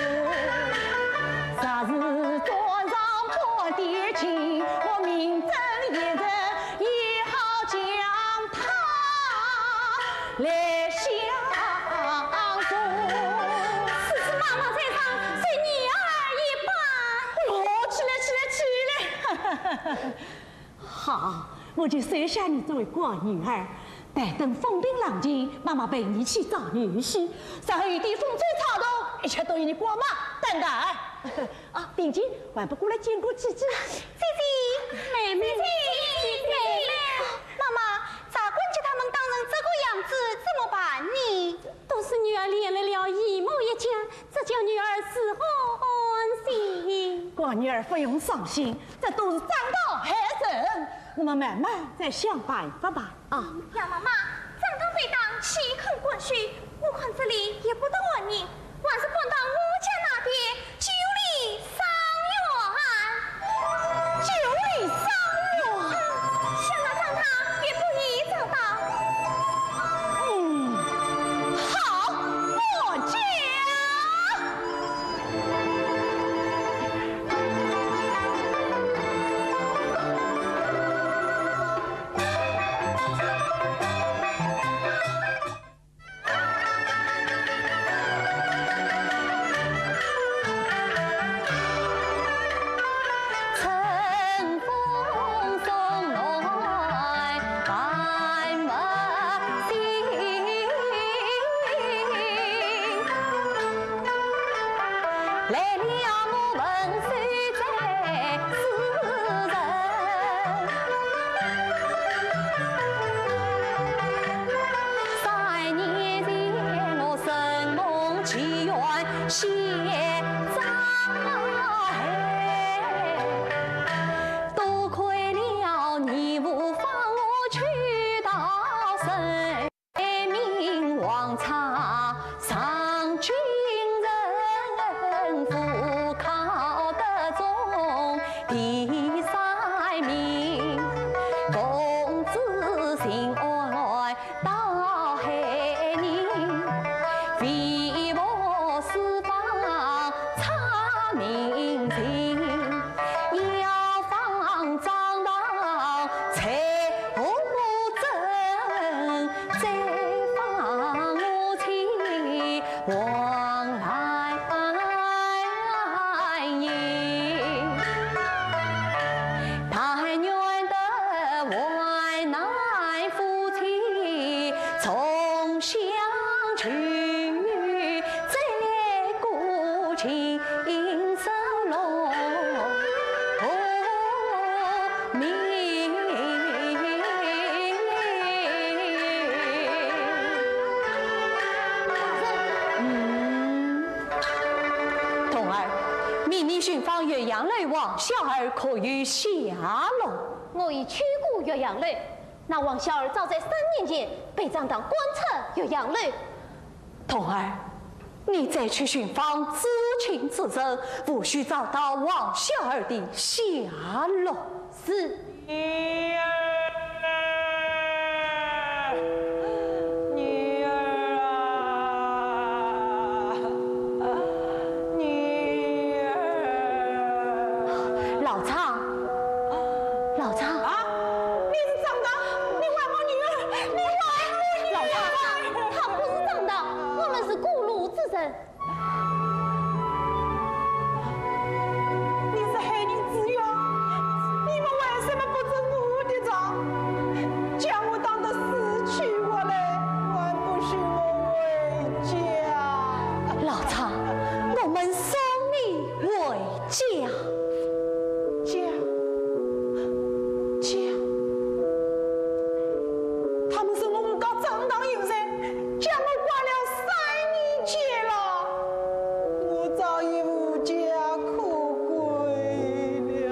好，我就收下你做为干女儿，待等风平浪静，妈妈陪你去找女婿，然后一点风吹草动，一切都由你管吧，等待。啊，定金，还不过来见过姐姐。姐姐，妹妹，姐姐，妹妹。妈妈，咋管叫他们打成这个样子，怎么办呢？都是女儿连累了姨母一家，这叫女儿如何安心？干女儿不用伤心，这都是张道害人，我们慢慢再想办法吧。啊，杨妈妈，张道被打，岂肯管束？我看这里也不得安宁，还是搬到我家那边，救你上院。救你上院？想那张道也不易找到。嗯，好，我家。嗯，童儿，命你寻访岳阳楼王小二可有下落？我已去过岳阳楼，那王小二早在三年前被张道赶出岳阳楼。 童儿，你再去寻访知情之人，务须找到王小二的下落。是。女儿，女儿啊，女儿。老张，老张。啊，你是张道，你还我女儿，你还我女儿。老张，他不是张道，我们是过路之人。 你是害人之冤，你们为什么不准我的账？将我当作死去活来，还不许我回家。老张，我们送你回家。家，家。他们说我唔讲正当有罪， 将我关了三年监了，我早已无家可归了。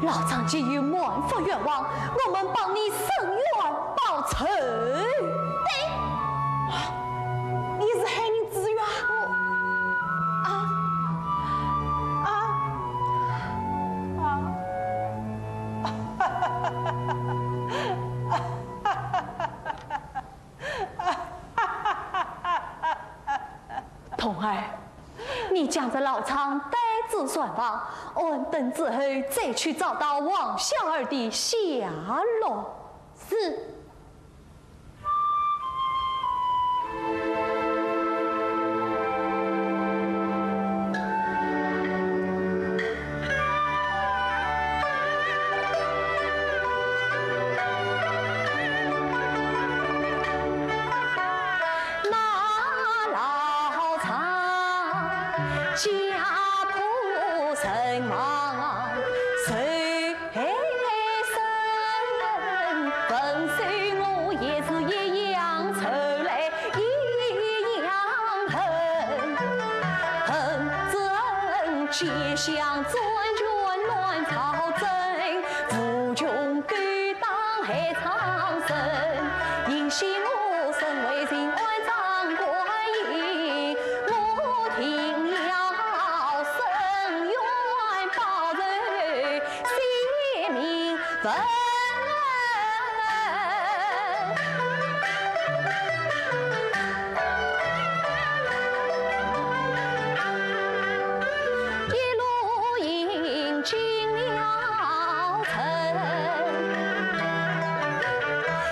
老张既有满腹冤枉，我们帮你伸冤报仇。对，你是害人之冤。啊，啊，啊。 童儿，你将这老张带至船房，安顿之后再去找到王小二的下落。是。家破人亡谁生？分手我也是一样愁来一样恨，恨只恨奸相专权乱朝政，无穷勾当害苍生。幸喜我身为巡按掌管， 我定要伸冤报仇，雪明文。一路饮尽了酒，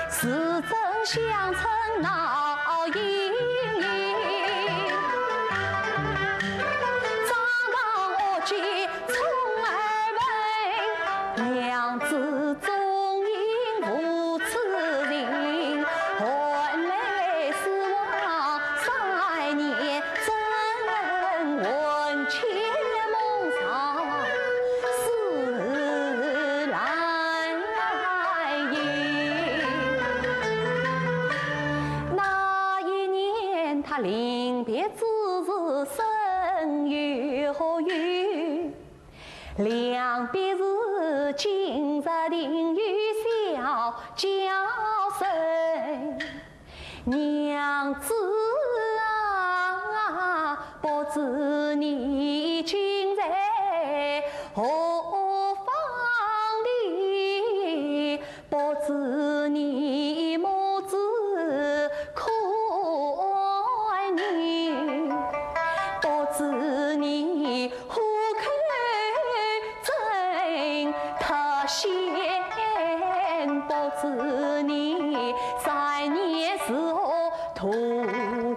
自尊相称闹盈盈。 那一年他临别之时深又忧，临别时今日定有小交身。娘子啊，不知你今在何方地， 不知你母子可安宁，不知你虎口镇他县，不知你三年是何渡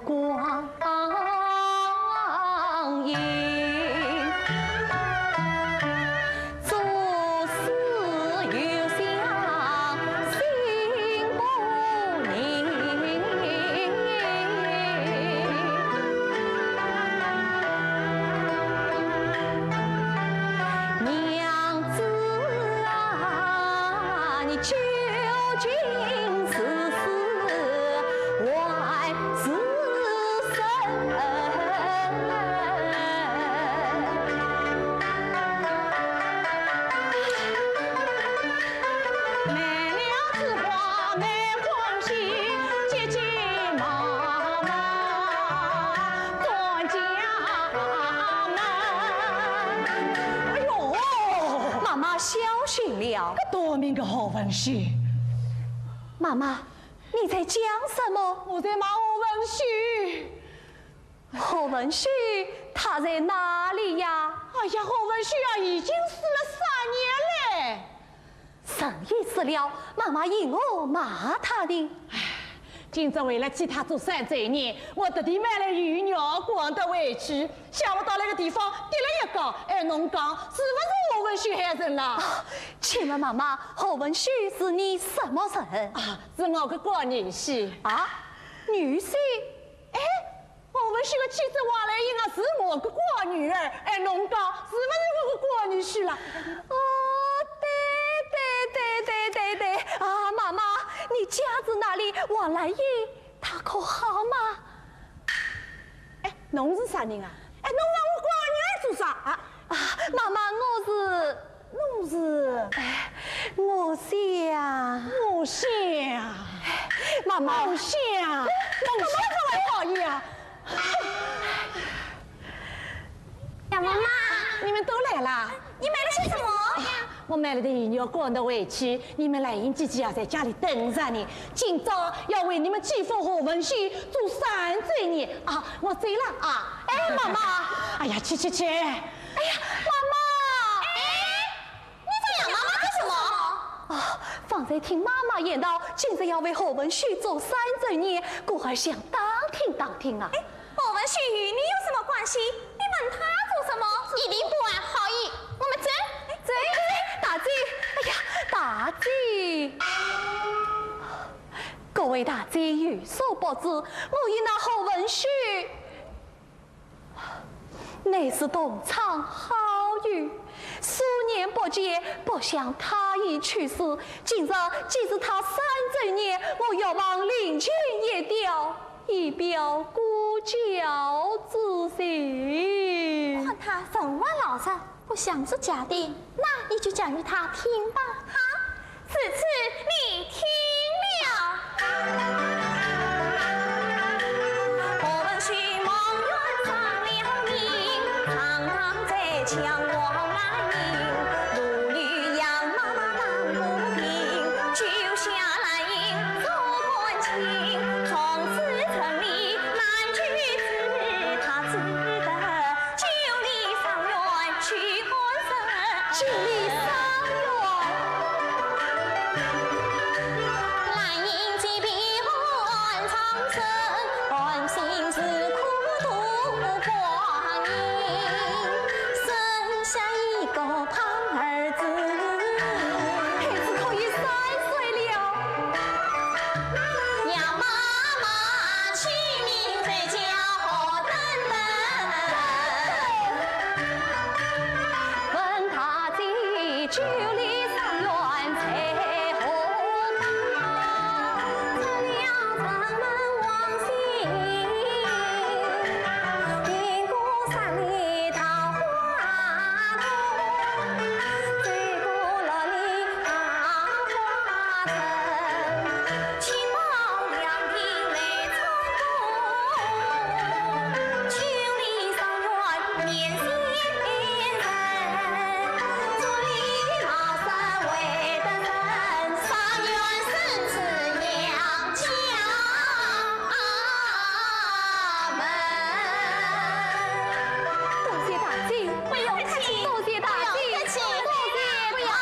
过 光阴。做事有想心不宁。娘子啊，你究竟是死还 是生。来了之花梅欢喜，急急忙忙转家门。哎呦，妈妈小心了。搿短命个何文秀。妈妈， 你在讲什么？我在骂何文秀。何文秀他在哪里呀？哎呀，何文秀啊，已经死了三年嘞。人已死了，妈妈因何骂他呢？唉，今朝为了替他做三周年，我特地买了油肉赶得回去，想不到那个地方跌了一跤，哎，侬讲是不是何文秀害人啦？啊，请问妈妈，何文秀是你什么人？啊， 是我个干女婿。啊，女婿？哎，何文秀个妻子王兰英啊，是我个干女儿。哎，侬讲是不是我个干女婿啦？哦，对对对对对对，啊，妈妈，你家住哪里？王兰英她可好吗？哎，侬是啥人啊？哎，侬拿我干女儿做啥啊？啊，妈妈，我是 侬是？哎，我想……我想……妈妈，我想……侬想……我好意啊！小妈妈，你们都来啦？你买了些什么？啊，我买了点油肉赶得回去，你们兰英姐姐啊，在家里等着你。今朝要为你们继父何文秀做三周年啊，我走了啊。哎，妈妈。哎呀，去去去。哎呀，妈妈。哎， 你叫杨妈妈做什么？啊，方才听妈妈言道，今日要为何文秀做三周年，故而想打听打听啊。哎，何文秀与你有什么关系？你问他做什么？一定不怀好意，我们走。走。大姐，哎呀，大姐。各位大姐有所不知，我与那何文秀乃是同窗好友，数年不见，不想他已去世。今日既是他三周年，我要望林琴一调，以表故交之情。看他文华老实，不像是假的，那你就讲与他听吧。好， 此次你听了。 九里桑园。孩子可以三岁了。 多谢大姐，不用客气，多谢大姐，不用客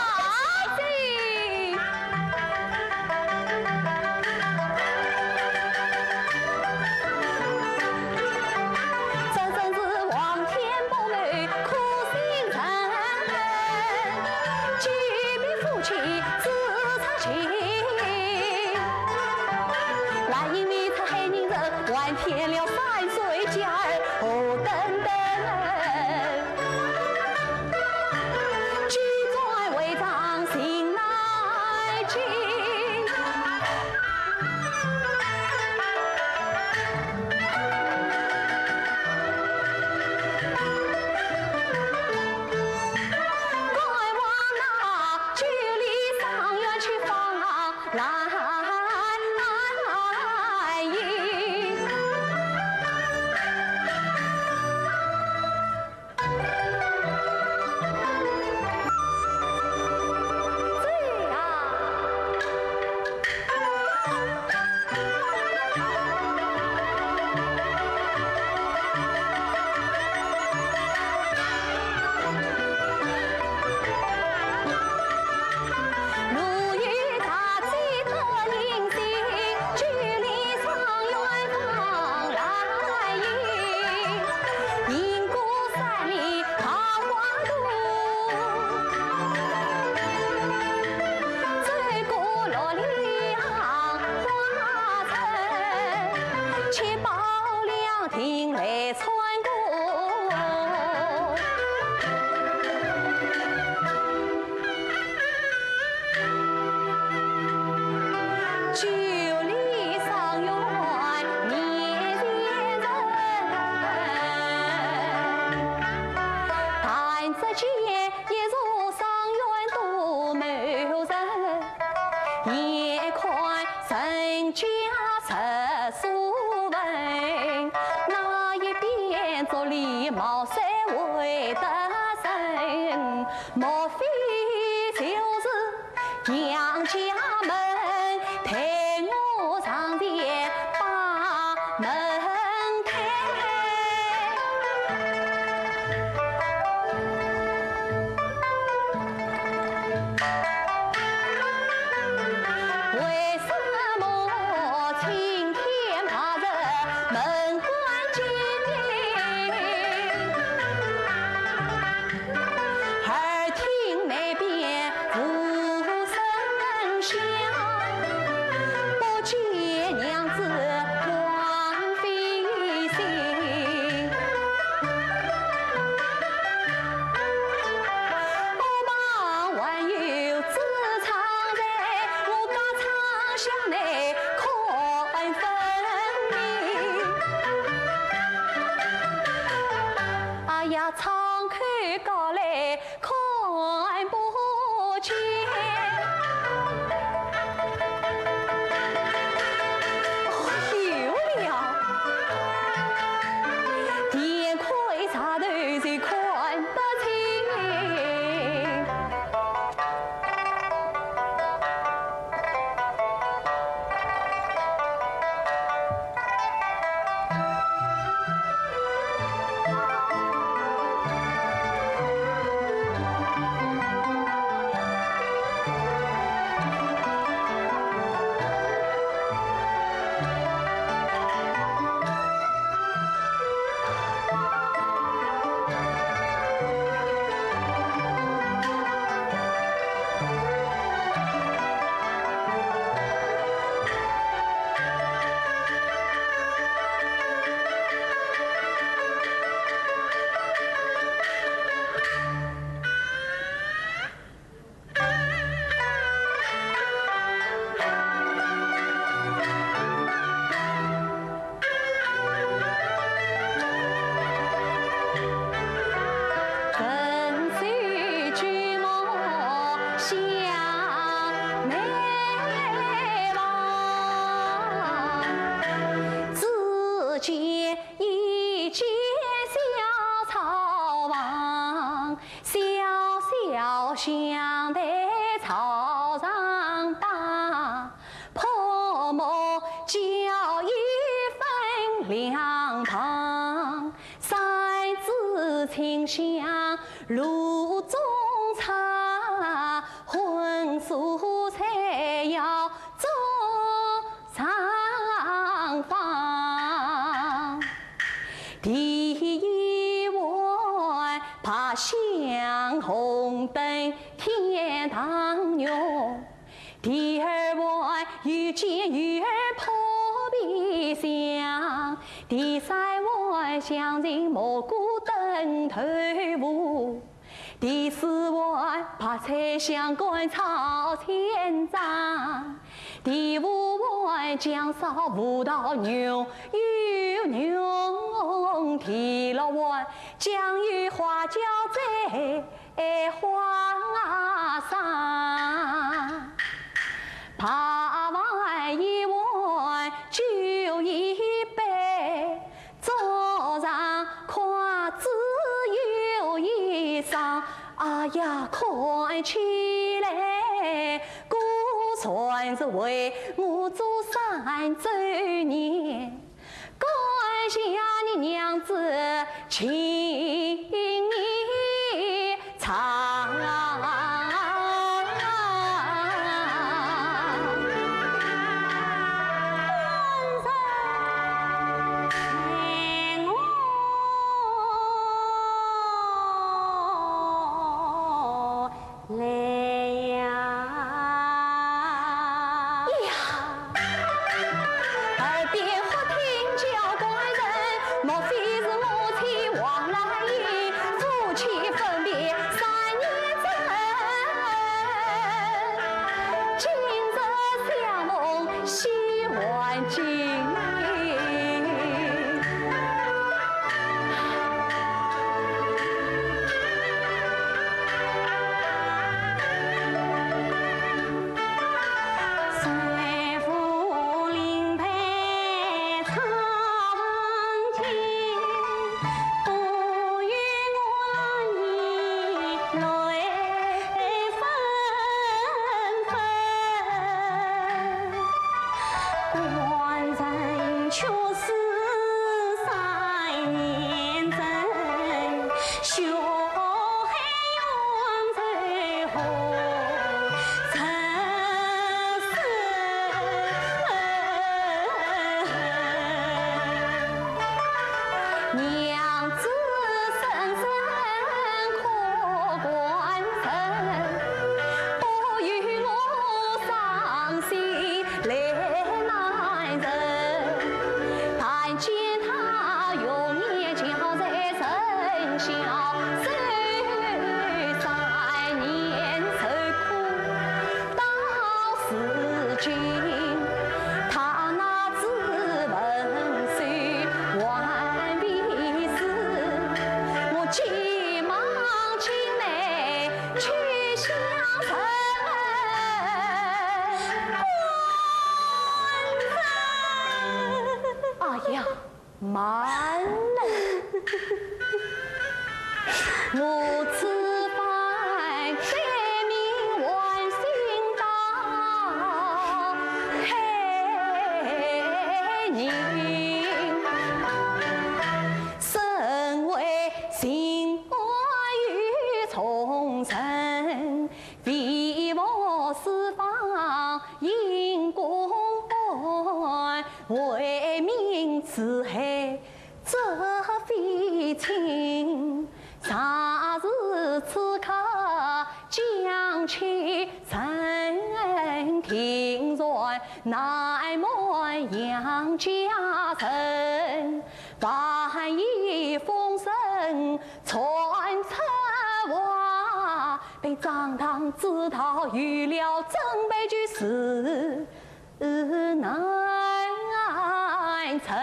气，多谢大姐。呀，窗口高来看不见。哦，有了，天开茶头是看不清。 只见一间小草房，小小香台草上搭，泼墨浇一分两旁，三枝清香炉中插，荤素菜肴 桌上放。第一碗八香红灯天堂肉，第二碗鱼煎鱼儿破皮香，第三碗香芹蘑菇炖豆腐。 第四碗白菜香干炒千张，第五碗酱烧葡萄牛油肉，第六碗酱油花椒醉花生。八碗一碗酒一杯， 桌上筷子有一双，哎呀，看起来，果然是为我做三周年。感谢你娘子情意 长。来呀！呀！ 耳边忽听叫官人，莫非是我妻王兰英？夫妻分别三年整，今朝相逢喜还惊。我此番虽命还心到海宁，身为心肝与众生，为我四方因果，为民除害 这非亲。若是此刻将其人定然难满杨家人。万一风声传出外，被张唐知道，有了真悲剧是 难成。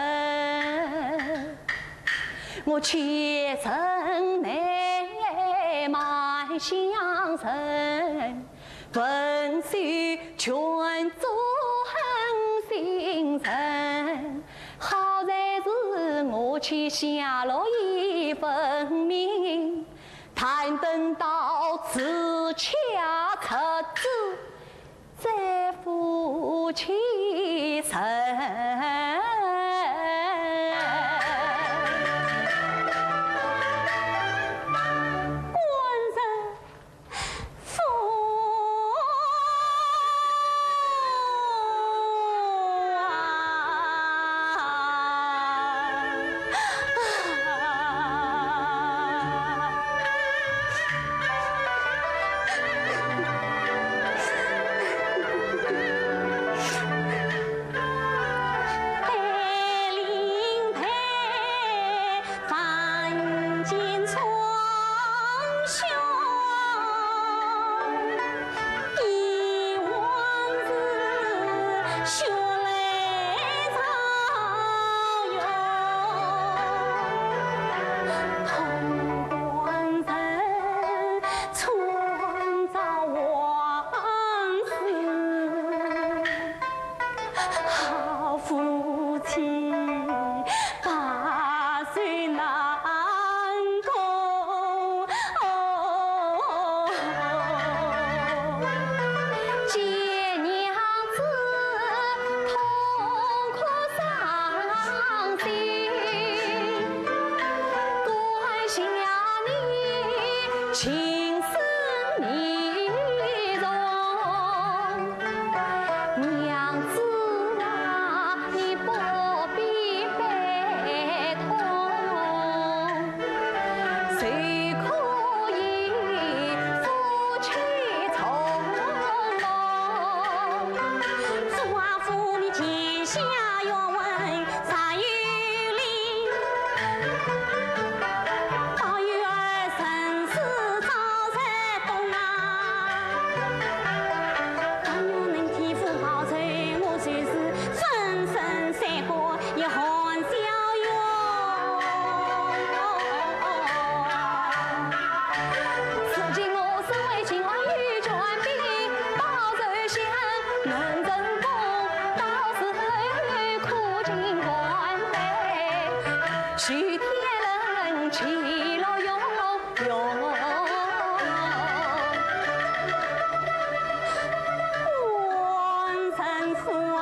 我且身内满乡人，文秀劝阻狠心人。好在是我且下落已分明，但等到此恰出子， 再负其身。官人夫啊！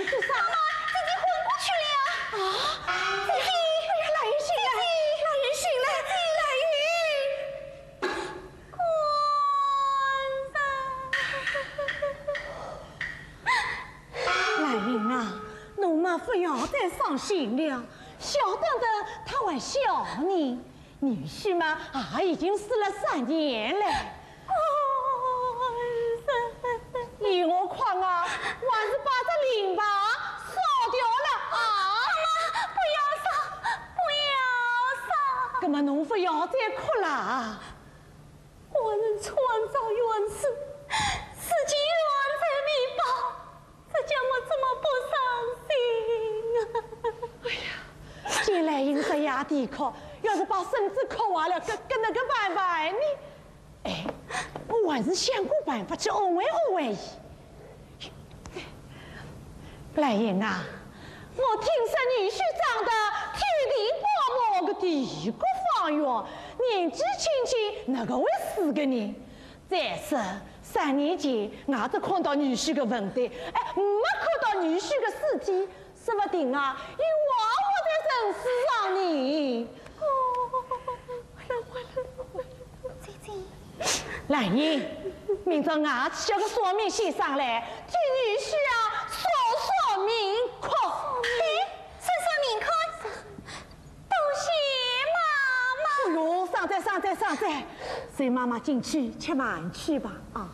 妈妈，姐姐昏过去了。啊，姐姐，哎呀，兰英醒来，姐姐，兰英醒来，姐姐，兰英。官人。兰英啊，侬嘛勿要再伤心了，小等等他会笑你。女婿嘛，也已经死了三年了。 依我看啊，还是把这灵牌烧掉了啊！妈妈，不要烧，不要烧！那么侬勿要再哭了啊！官人穿着元帅，自己乱在迷报，这叫我怎么不伤心啊？哎呀，兰英这样的哭，要是把身子哭坏了，该，该哪个办法呢？ 哎，我还是想个办法去安慰安慰伊。兰英啊，我听说女婿长得天地饱满个地国方圆，年纪轻轻哪个会死个呢？再说三年前，我只看到女婿个坟堆，哎，没看到女婿个尸体。 说不定啊，伊还活在尘世上呢。姐姐。兰英，明朝我请个算命先生来，替女婿啊算算命看。嘿，算算命看。多谢妈妈。哎哟，省哉，省哉，省哉，随妈妈进去吃饭去吧，啊。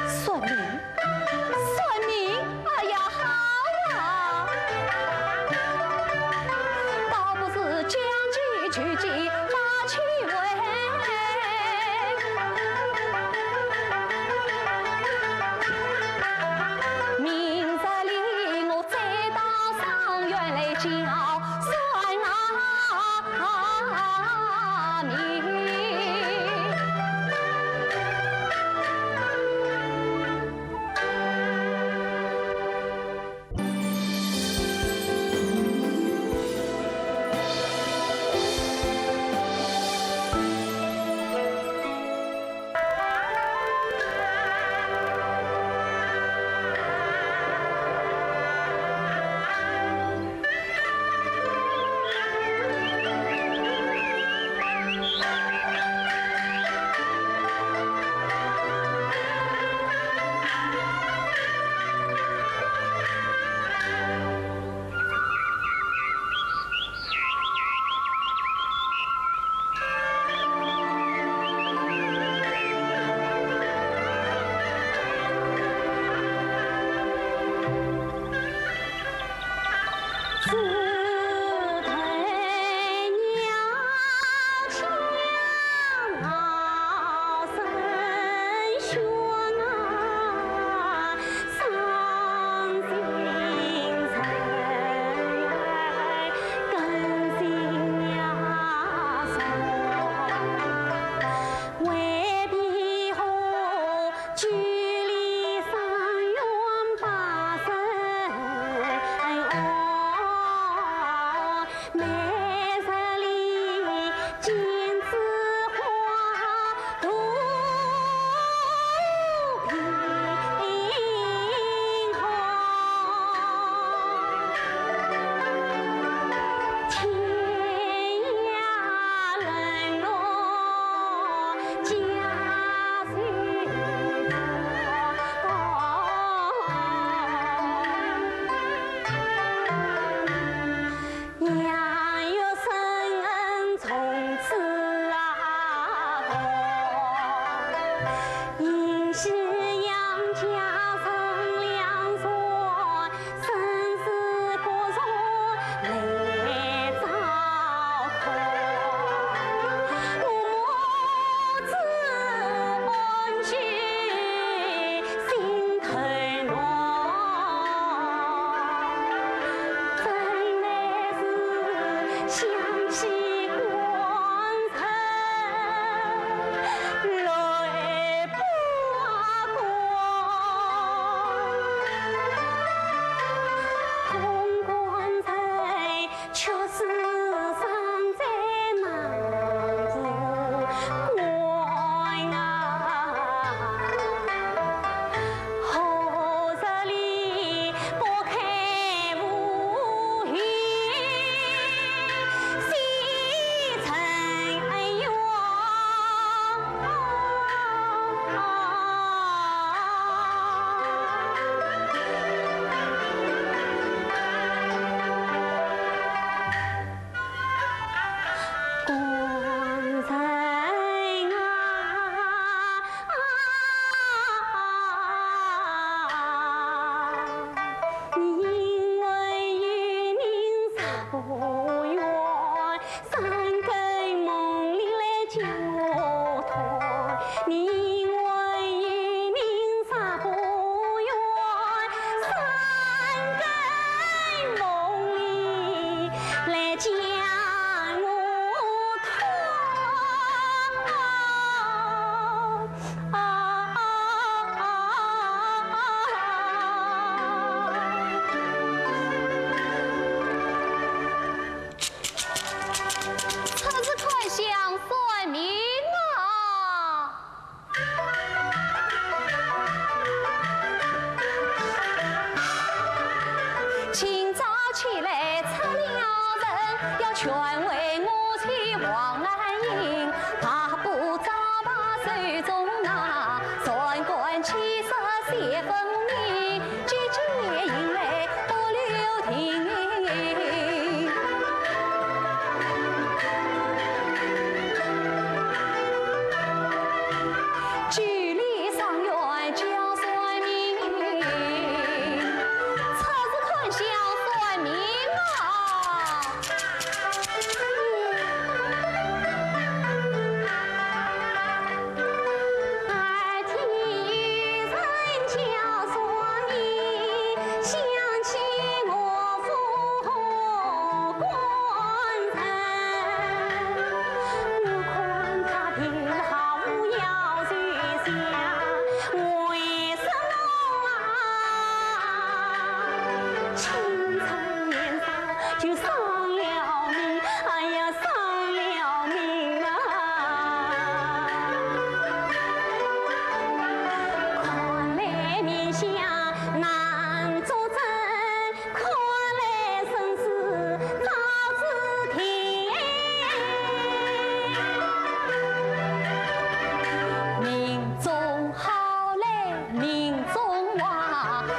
算命？ 算命？哎呀，好啊！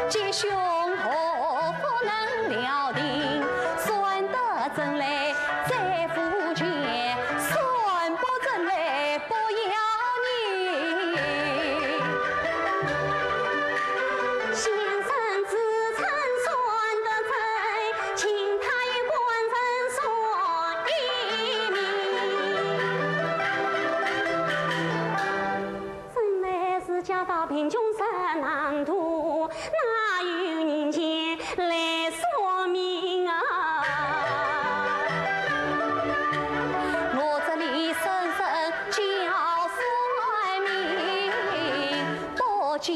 吉凶祸福能料定，算得准来在夫前，算不准来不要紧。先生自称算得准，请他与官人说一明。 真乃是家道贫穷实难度，哪有人前来说明啊？我这里深深叫算明，不见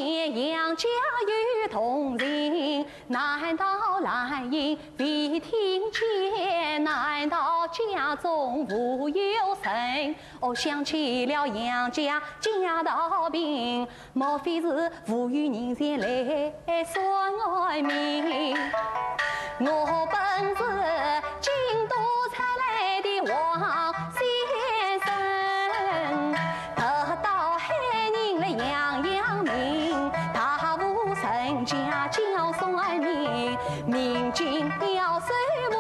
杨家有同情，难道兰英未听见？难道家中无有人？ 哦，想起了杨家家道贫，莫非是无有人前来算命？我本是京都才来的王先生，得到海宁的杨阳明，大武人家叫算命，明君要收无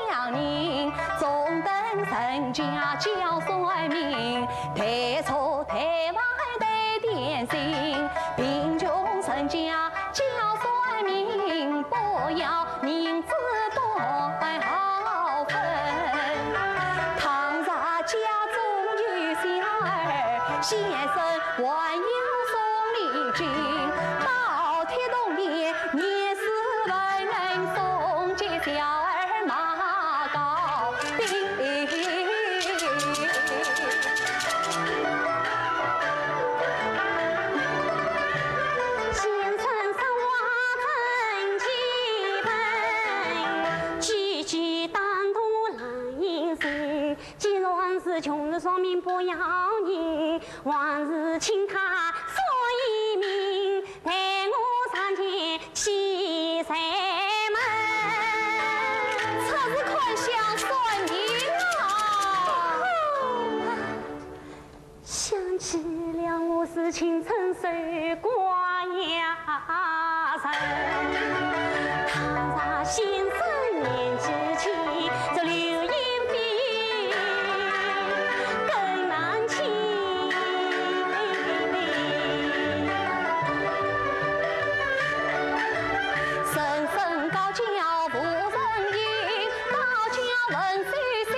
量人，中等人家叫算命， 配车、台湾、台电信，贫穷人家叫算命，不要银子不好分。倘若家中有小儿，先生还要送礼金，倒贴铜钿， 你是不能送给小儿马糕饼。先生说话真基本，句句打动人心。既然是穷人算命不要紧，还是请他说一明。 待我上前去叩门。出自款项算命啊！想起了我是青春守寡呀人，倘若先生年纪轻，这流言蜚语更难清。 人人高叫无人应，高叫问谁心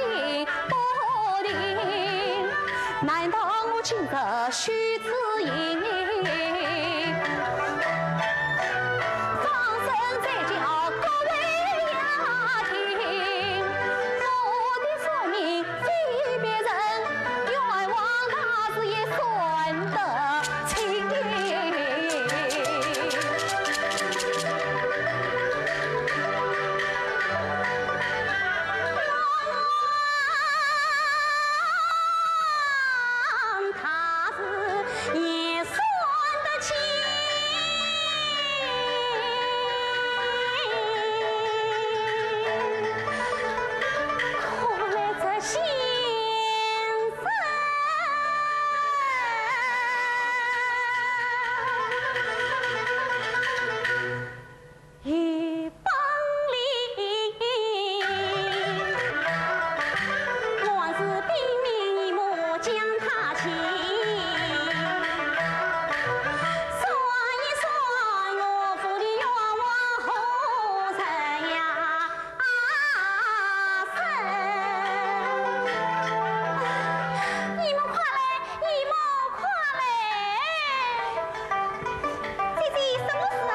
不定。难道我今日许知音？放声再叫各位雅听，我的算命 非别人，冤枉大师也算得清。冤枉大师也算得清。 看来这先生有本领，还是禀明姨母将他请。 算一算，岳父的冤枉何人呀？啊，是。姨母快来，姨母快来！姐姐，什么事啊？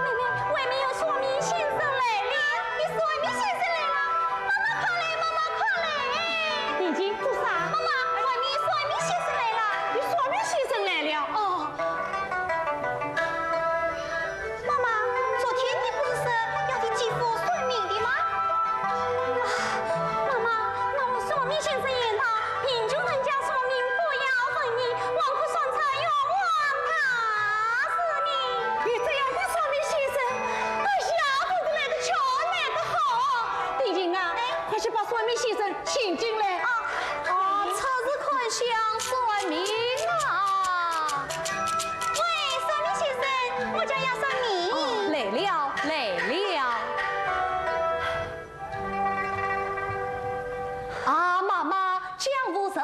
妹妹，外面有算命先生来了。有算命先生来了？妈妈快来，妈妈快来！姐姐，做啥？妈妈，外面有算命先生来了。有算命先生来了？哦。 妈妈，昨天你不是说要替姐夫算命的吗？啊，妈妈，那我算命先生言道，贫穷人家算命不要问你，望可算出冤枉大师呢。你这样的算命先生，我下辈子来的巧来得好。丁金啊，哎。快去把算命先生请进来。啊。啊，出自款项算命啊。 喂，算命先生，我家要算命。哦，来了，来了。啊，妈妈，江湖人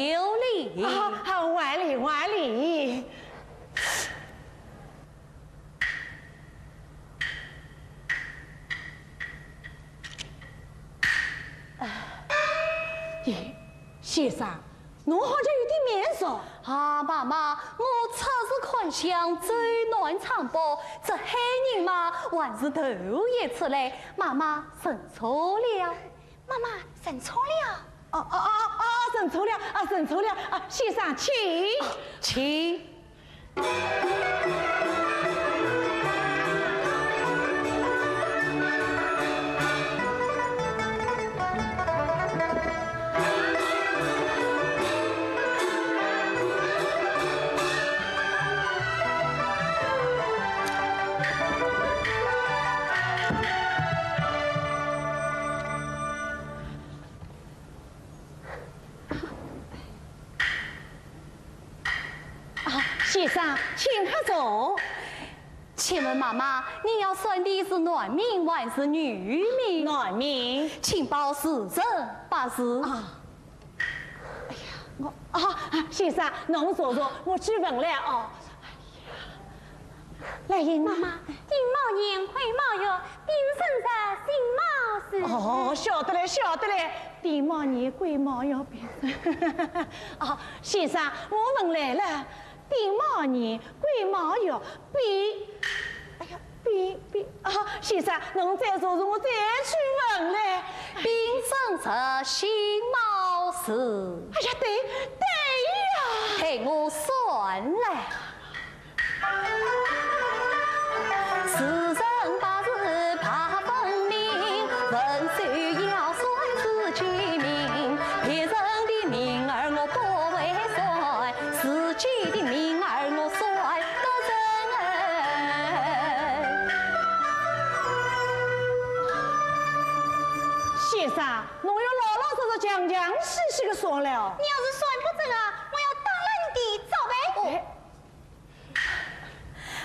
有礼。啊，啊，还礼，还礼。咦，先生， 侬好像有点面熟。啊，妈妈，我出入看相，走南闯北，这黑人嘛，还是头一次来。妈妈认错了。妈妈认错了。哦，哦，哦，哦，认错了，啊，认错了，啊，先生，请。请。 啊，先生，请客坐。请问妈妈，你要算的是男名还是女名？男名。请报时辰八字。啊。哎呀，我，啊，啊，先生，侬坐坐，我去问来哦。 来人呐！妈妈，丁某年癸卯月，丙申日辛卯时。哦，晓得嘞，晓得嘞，丁某年癸卯月丙申。哦，先生，我问来了，丁卯年癸卯月，丙，哎呀，丙，丙，啊，先生，侬再坐坐，我再去问嘞。丙申日辛卯时。哎呀，对，对呀。待我算来。 时辰八字排分明，文书要算自己命，别人的命儿我不会算，自己的命儿我算得准。先生，侬要老老实实、详详细细的算了。你要是算不准啊，我要打烂你的招牌。哎，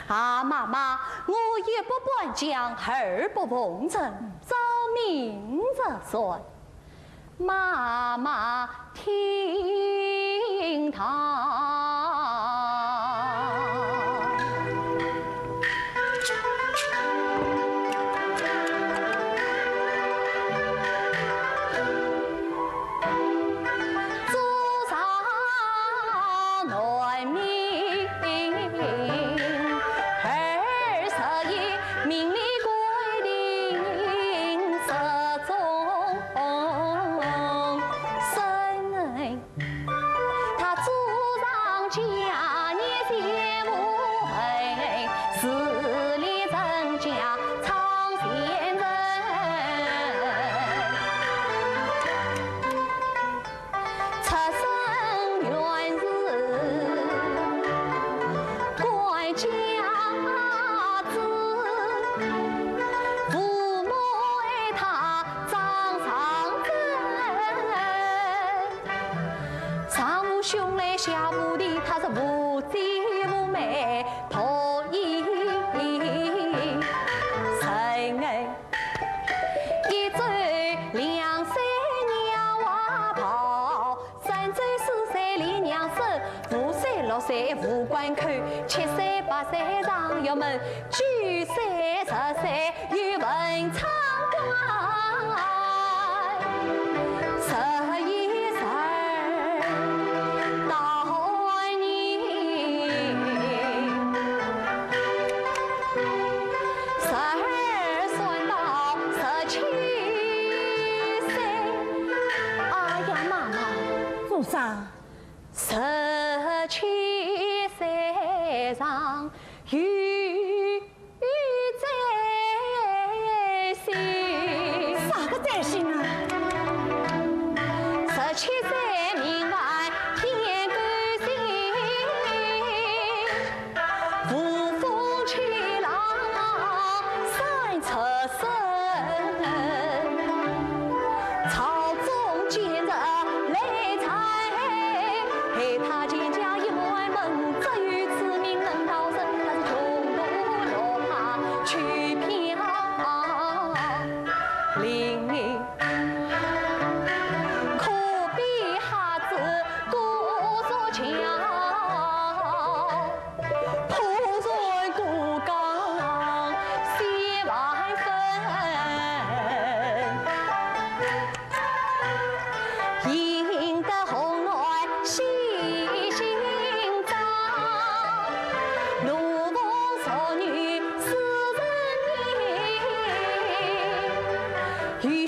啊，妈妈，我一不搬江，二不奉承，照明日算。妈妈听堂。 祖上男名二十一，命里规定十种生。 他祖上家业全无痕，是里人家唱先人。出身原是官家子，父母爱他张上珍。 上无兄来下无弟，他是无姐无妹，独一人。一周两三娘外跑，三周四岁里娘身，五岁六岁无关口，七岁八岁上学门， 九岁十岁有文昌官，十一岁到年，十二岁到十七岁。哎呀，妈妈。做啥？十七岁上有 在心。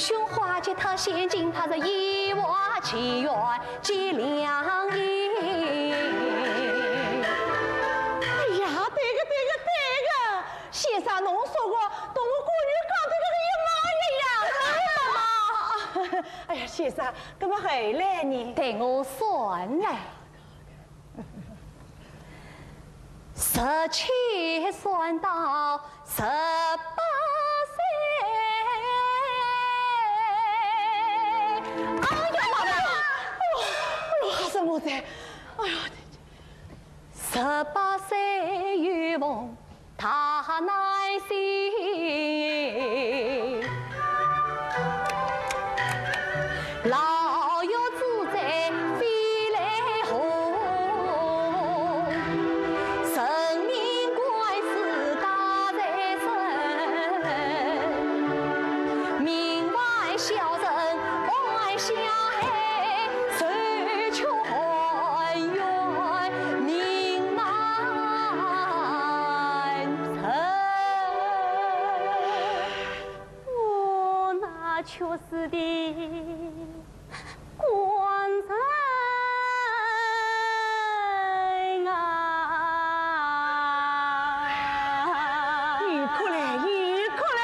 胸花及她现今她是一花情愿结良缘。哎呀，对个，对个，对个，先生侬说个，同我姑娘讲的搿个一模一样。哎呀，先生，搿么后来呢？待我算来。 十七算到十八岁。哎呀妈呀！哎呦，哎呦，吓死我哉！哎呦，十八岁又逢 大难事，老幼子侄非来hom，人命官司大在身，命犯小人 爱相害，受却含冤命难伸。我那屈死的官人啊！你哭嘞，你哭嘞！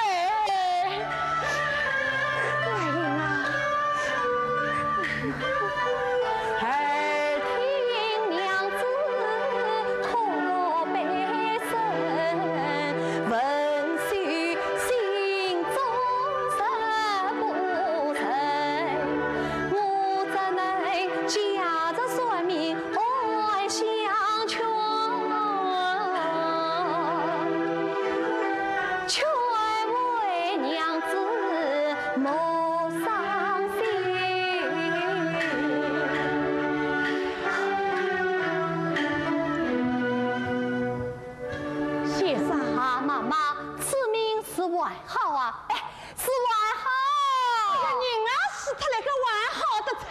先生啊，妈妈，此命是还好啊，哎，是还好。哎呀，人啊死脱了，搿还好得出？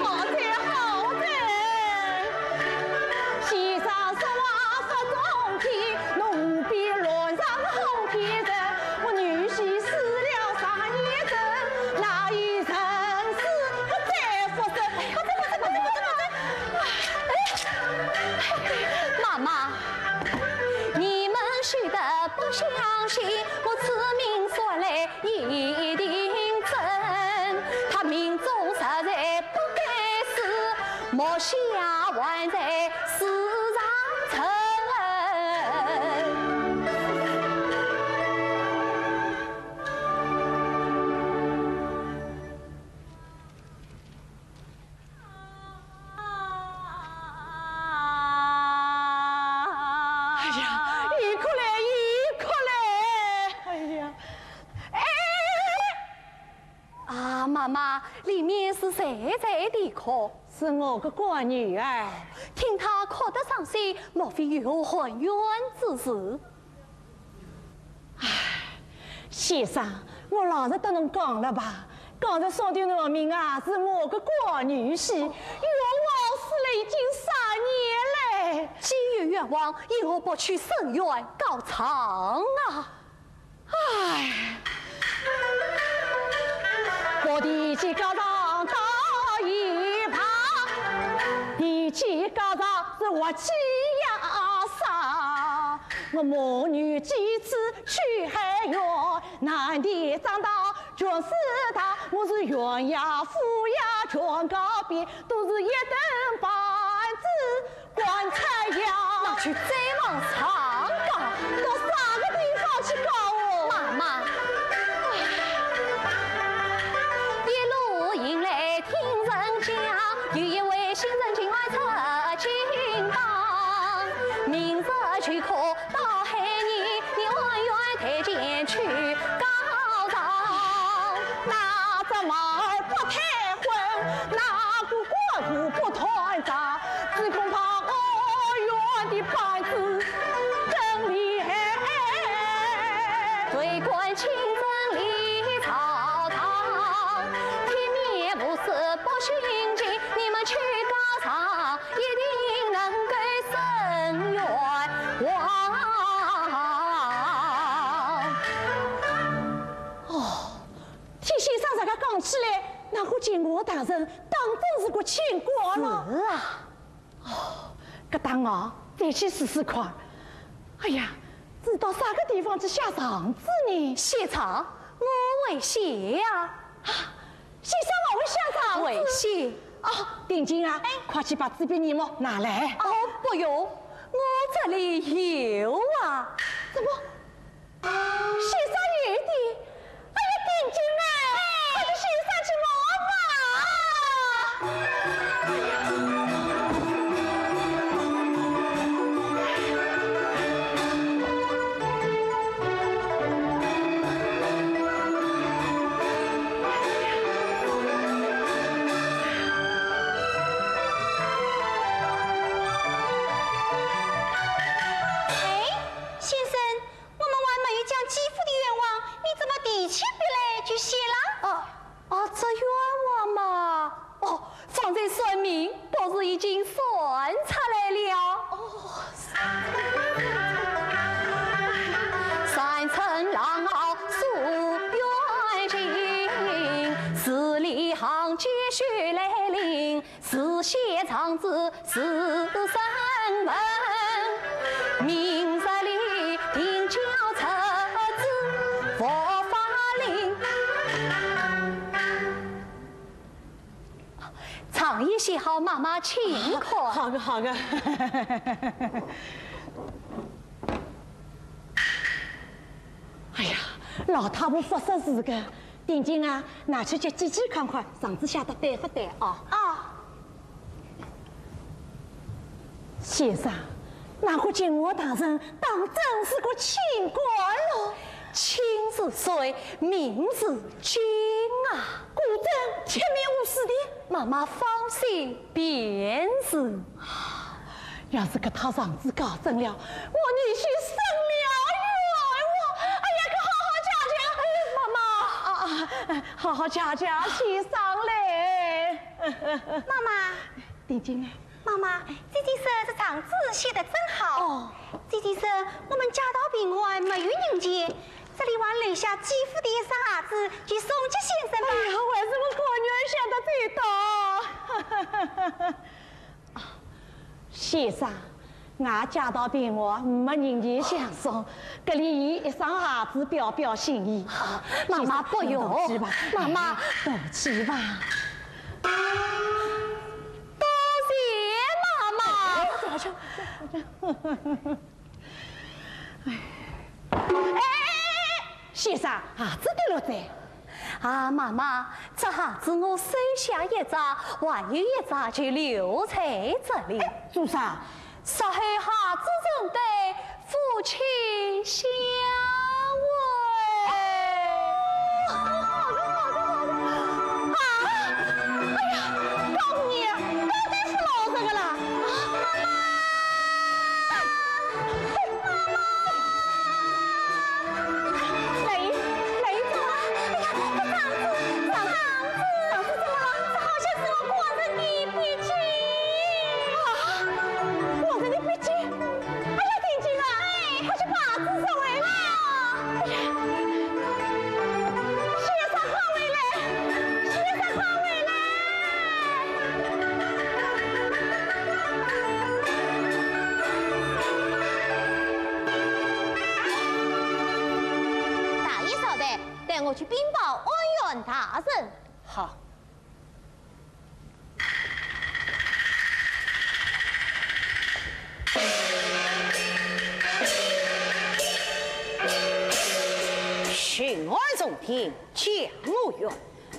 好哉，好哉！先生说话说中听，侬比路上好天人，我女婿死了三年整，哪一人死不再复生？不再，不再，不再，不再，不再！哎，妈妈，你们休得不相信，我此命算来 一定真，她命中实在不该死，莫想还在世上成。哎呀，一哭嘞，一哭嘞！哎呀，哎！ 啊，妈妈，里面是谁在啼哭？是我个干女儿。听她哭得伤心，莫非有何含冤之事？唉，先生，我老实搭侬讲了吧，刚才送的男命啊，是我个干女婿，冤枉死了已经三年嘞。既有冤枉，为何不去伸冤告状啊？ 唉，我提起告状倒一旁，提起告状是我气呀杀。我母女几次去喊冤，难题长大全是他。我是鸳鸯、府衙、全告边，都是一等板子棺材呀。那就再往上讲。到啥个地方去讲哦？慢慢。一路迎来听人讲，有一位新人今晚出京堂，明日就可到海宁，你按院台前去告状。那只马儿不太稳，那个官府不断账，只恐怕哦，院的板子更厉害。为官清正立朝堂，体面无私不心计，你们去告状， 一定能够伸冤枉。哦，听先生这个讲起来，那个金华大人当真是个清官了。是啊。哦，搿搭我再去试试看。哎呀，是到啥个地方去写状子呢？写状，我会写呀。啊， 先生还会写状子？会写。哦，定金啊，哎。快去把纸笔墨拿来。哦，不用，我这里有啊。怎么？先生有的？哎呀，定金啊，快点先生去拿吧。 哎，先生，我们还没有将继父的冤枉，你怎么提起笔来就写了？哦，哦，这冤枉嘛，哦，方才算命博士已经算出来了。哦，三乘狼号诉冤情，十里行街血泪淋， 是写状子是审问，明日里定交出子伏法令。状已写好，妈妈请看。好的，好的。 哎呀，老太婆勿识字个，定金啊，拿去给姐姐看看，状子写得对勿对啊？啊。先生，那个金华大人当真是个清官咯？清是水，命是金啊。果真铁面无私的？妈妈放心便是。 要是搿套状子搞真了，我女婿伸了冤枉。哎呀，可好好谢谢，哎呀，妈妈。啊，啊，好好谢谢先生嘞。妈妈。定金啊。妈妈，姐姐说这状子写得真好。哦。姐姐说我们家道贫寒，没有银钱，这里还留下继父的一双鞋子，就送给先生吧。哎呀，为什么官员想得最多？ 先生，俺家道贫寒，没银钱相送，搿里有一双鞋子表表心意。啊，妈妈不用，先生，拿去吧。妈妈。拿去吧。多谢妈妈。哎，哎，哎，哎，先生，鞋子跌落在。 啊，妈妈，这鞋子我收下一只，还有一只就留在这里。哎，做啥？日后鞋子成对，夫妻相会。啊，哎呀，告诉你，到底是老实个啦。啊，妈妈。 来，来一张啊！哎呀，这状子，状子，状子怎么了？这好像是我官人的笔迹。啊，官人的笔迹？哎呀，定金啊，快去把字收回来啊！哎呀，先生快回来，先生快回来！ 大爷嫂的，带我去禀报按院。大人。好。巡按从听，将我冤，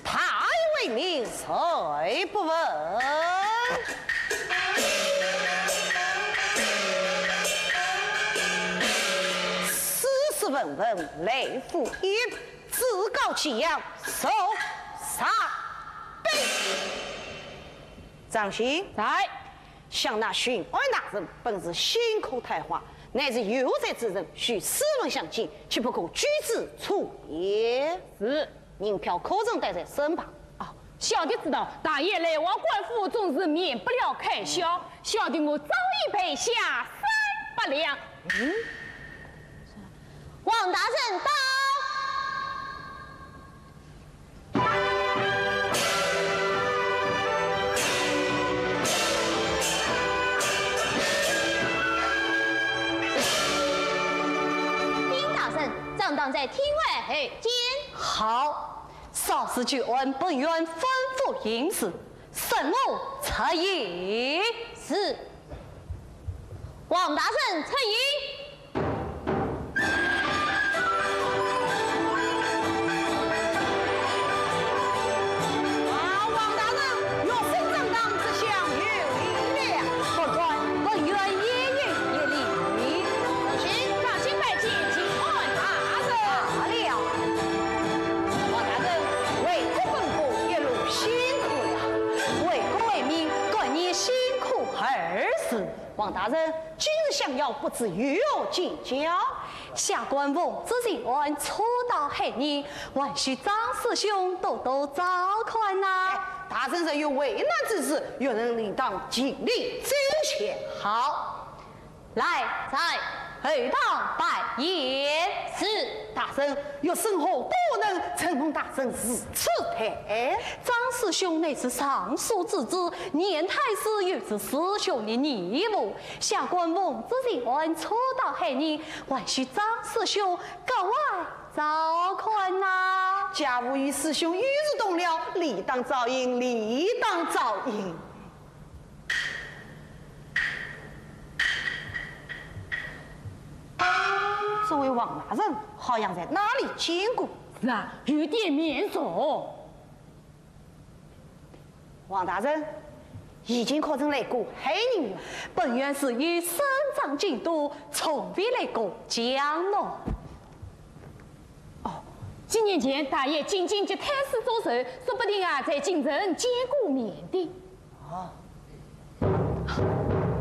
他为民谁不问？斯斯文文来赴宴， 趾高气扬，受杀。备。张兴。在。想那巡按大人本是新科探花，乃是有才之人，须斯文相见，岂不可拒之出宴？是。银票可曾带在身旁？哦，小弟知道，大爷来往官府，总是免不了开销，小弟我早已备下三百两。嗯。 王大人到。禀大人，张当在厅外候见。好，稍事就按本院吩咐行事。 随我出迎。是。王大人出迎。啊，王大人，玉生张当这厢有礼了。不敢，本院也有一礼。张兴，张兴拜见巡按大人。罢了。王大人，为国奔波一路辛苦了。 为国为民，甘愿辛苦二字。王大人，今日相邀不知有何见教？下官奉旨巡按，初到海宁，还需张师兄多多照看呐。哎，大人若有为难之事，玉生理当尽力周全。好。 来，在后堂拜宴。是。大人，玉生何德何能，承蒙大人如此待。张师兄乃是尚书之子，年太师，又是师兄的义父，下官奉旨巡按，初到海宁，还需张师兄格外照看呐。家父与师兄又是同僚，理当照应，理当照应。 这位王大人好像在哪里见过。是啊，有点面熟。王大人，以前可曾来过海宁？本院是以省掌京都，从未来过江南。哦，几年前大爷进京接太师做寿，说不定啊，在京城见过面的。 哦。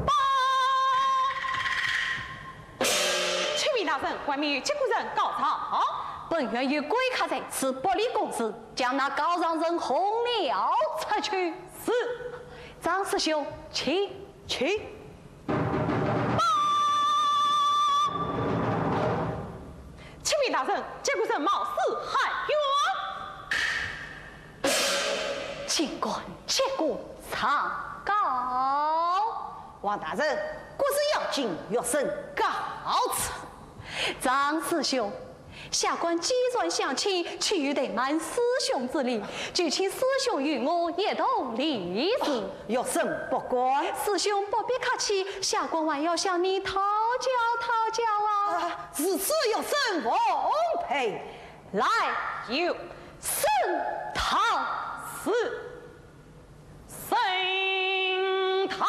报！启禀大人，外面有几个人告状。本院有贵客在此，不理公事，将那告状人轰了出去。是。张师兄，请。请。报！启禀大人，几个人冒死喊冤。 尽管，即管上告。王大人，国事要紧，玉生告辞。张师兄，下官既然相请，岂有怠慢师兄之理？就请师兄与我一同理事。玉生不敢。师兄不必客气，下官还要向你讨教讨教啊。啊，如此玉生奉陪。 来，有。升堂。是。升堂。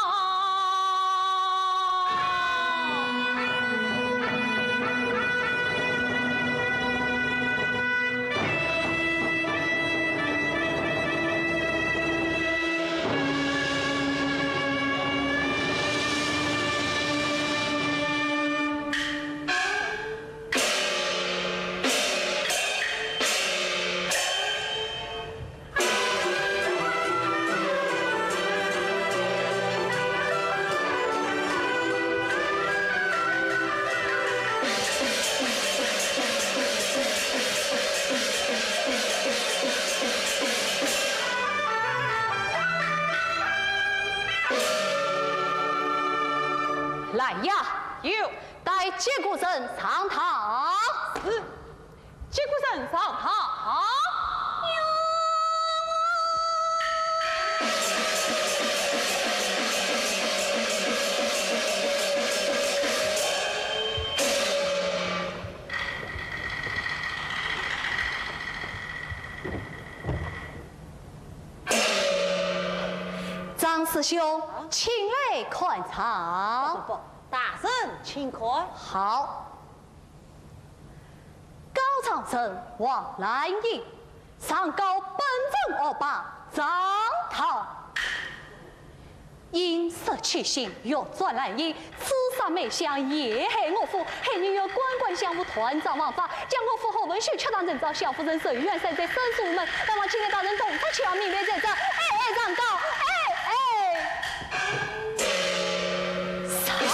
来呀，有。 带几个人上堂。是，几个人上堂。师兄，请来看账。不，不，大人请看。好。高长生、王兰英，上告本城恶霸张唐。因失妻信，欲作难刑，刺杀梅香，陷害我府，害人与官官相护，断章枉法，将我府何文秀、曲荡陈昭、小夫人沈玉环三罪申诉无门，还望钦差大人洞察巧明，明辨真假。哎，哎，上告，哎，哎，上告。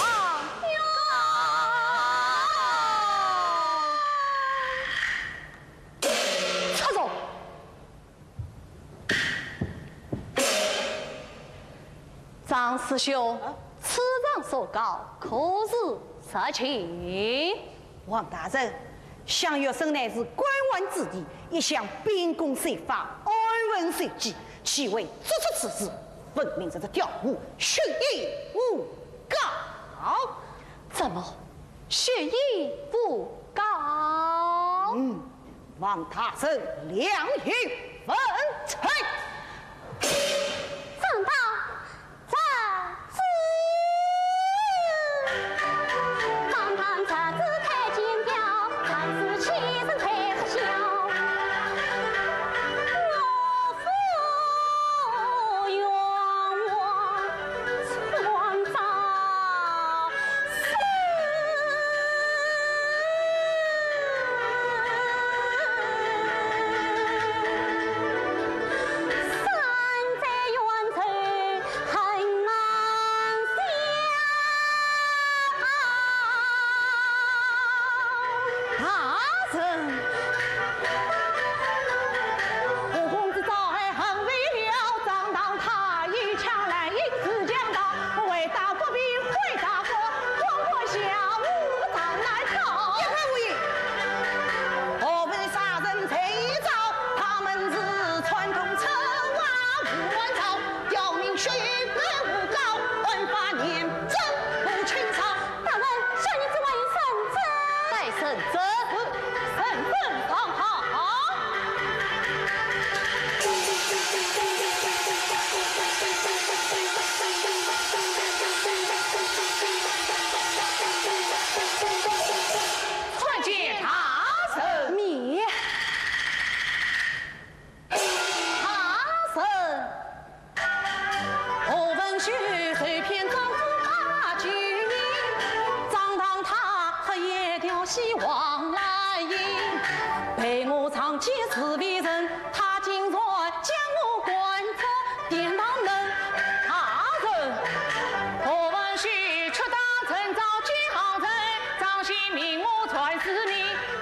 出众。张师兄，啊？此状所告，可是实情？王大人，香月生乃是官宦子弟，一向秉公守法，安分守己，岂会做出此事？分明是条无，蓄意诬告。怎么，蓄意诬告？嗯。 望大人量刑问罪。张唐，站住！张唐，这次太轻佻，张氏欺人太不孝。我父冤枉，传召 大人，我公子招安恨未了，张唐他已抢来银子强盗，为大国 为大国，光棍下路长难逃。一派胡言！何文秀杀人罪遭，他们是串通策划胡乱造，刁民蓄意诬告，案发严正不清朝。大人，下人之外，有圣旨。待圣旨。圣旨上好。 参见大人。免。大人。何文秀受骗丈夫八九年，张唐他黑夜调戏王兰英，被我长期视为人， 他竟然将我关在殿堂门。大人，何文秀曲荡陈昭奸佯人，张先命我传旨命，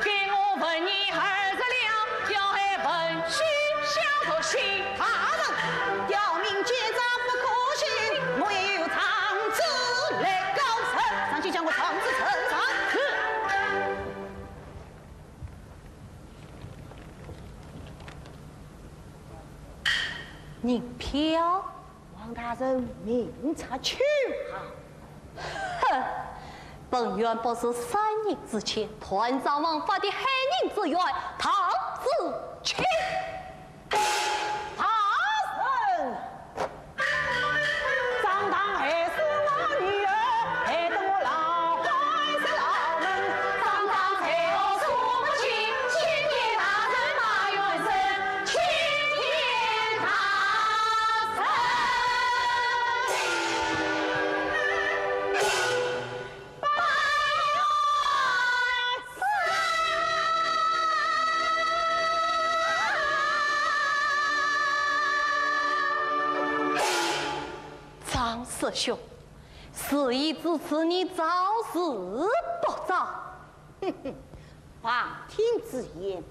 给我纹银二十两，要害文秀相夺心。大人，刁民奸诈不可信，我有状纸来告状。张先将我状纸呈上。是。 银票？王大人明察秋毫。哼，本院不是三年之前断章枉法的害人之冤，唐子清。大人！ 张唐害死我女儿，害得我老汉是老门。张唐罪恶数不清，青天大圣把冤伸，青天大圣把冤伸。 张师兄，事已至此，你招是不招？哼哼，旁听之言，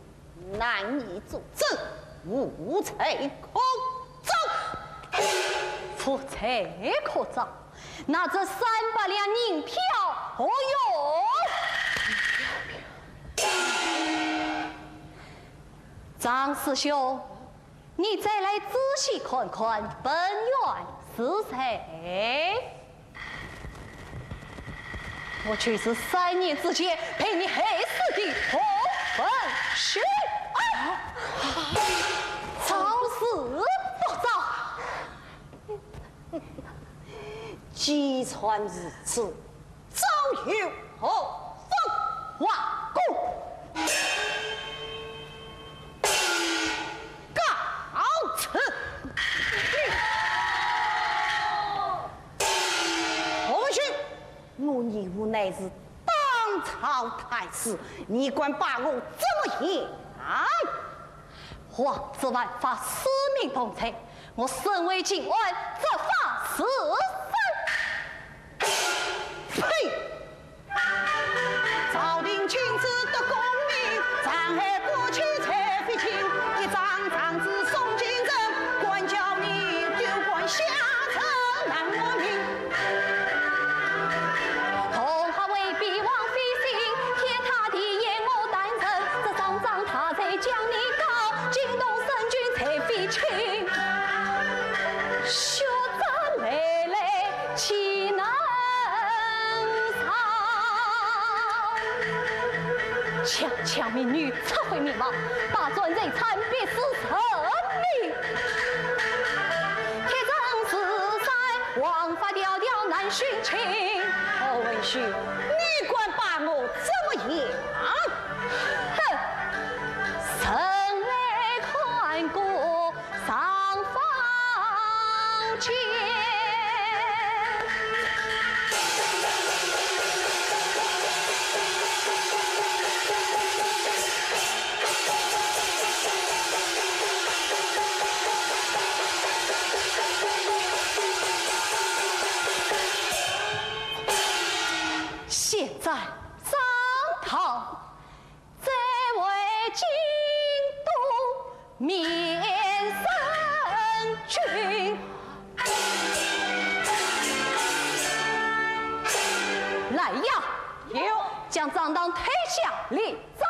难以作证，无罪可招。无罪可招？ 那这三百两银票何用？张师兄，你再来仔细看看，本院是谁？我就是三年之前被你害死的何文秀。啊！招是不招？既然如此，早有何妨？王公，告辞。何文旭，我义父乃是当朝太师，你敢把我怎么样？ 皇子犯法，死命同罪，我身为清官，责罚如山。呸！朝廷亲自得功名，上海国舅蔡妃卿，一张状纸送京城，官叫你丢官下城，难活命。 同学未必枉费心，天塌地陷我担承，这张状他在将你告，惊动圣君蔡妃卿，血债累累岂能偿？强抢民女，拆毁民房，霸占财产，必死人命。 铁证如山，枉法迢迢难寻清。何文旭，你敢把我怎么样？哼！臣未看过尚方剑。 现在张唐再回京都面圣君。来呀！有。将张唐推下立斩。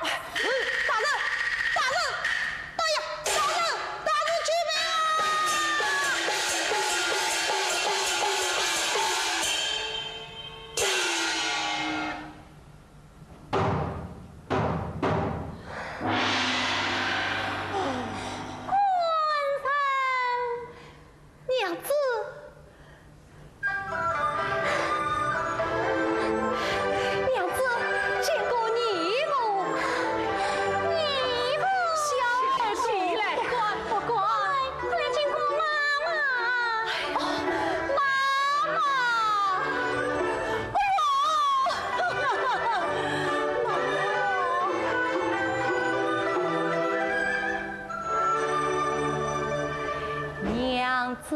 嗯，大人，大人，大爷，大人，大人，救命啊！ 官人，娘子，娘子，见过义父。义父。小儿不敢，不敢。快来见过妈妈。哦，妈妈。哎呦！ 娘子。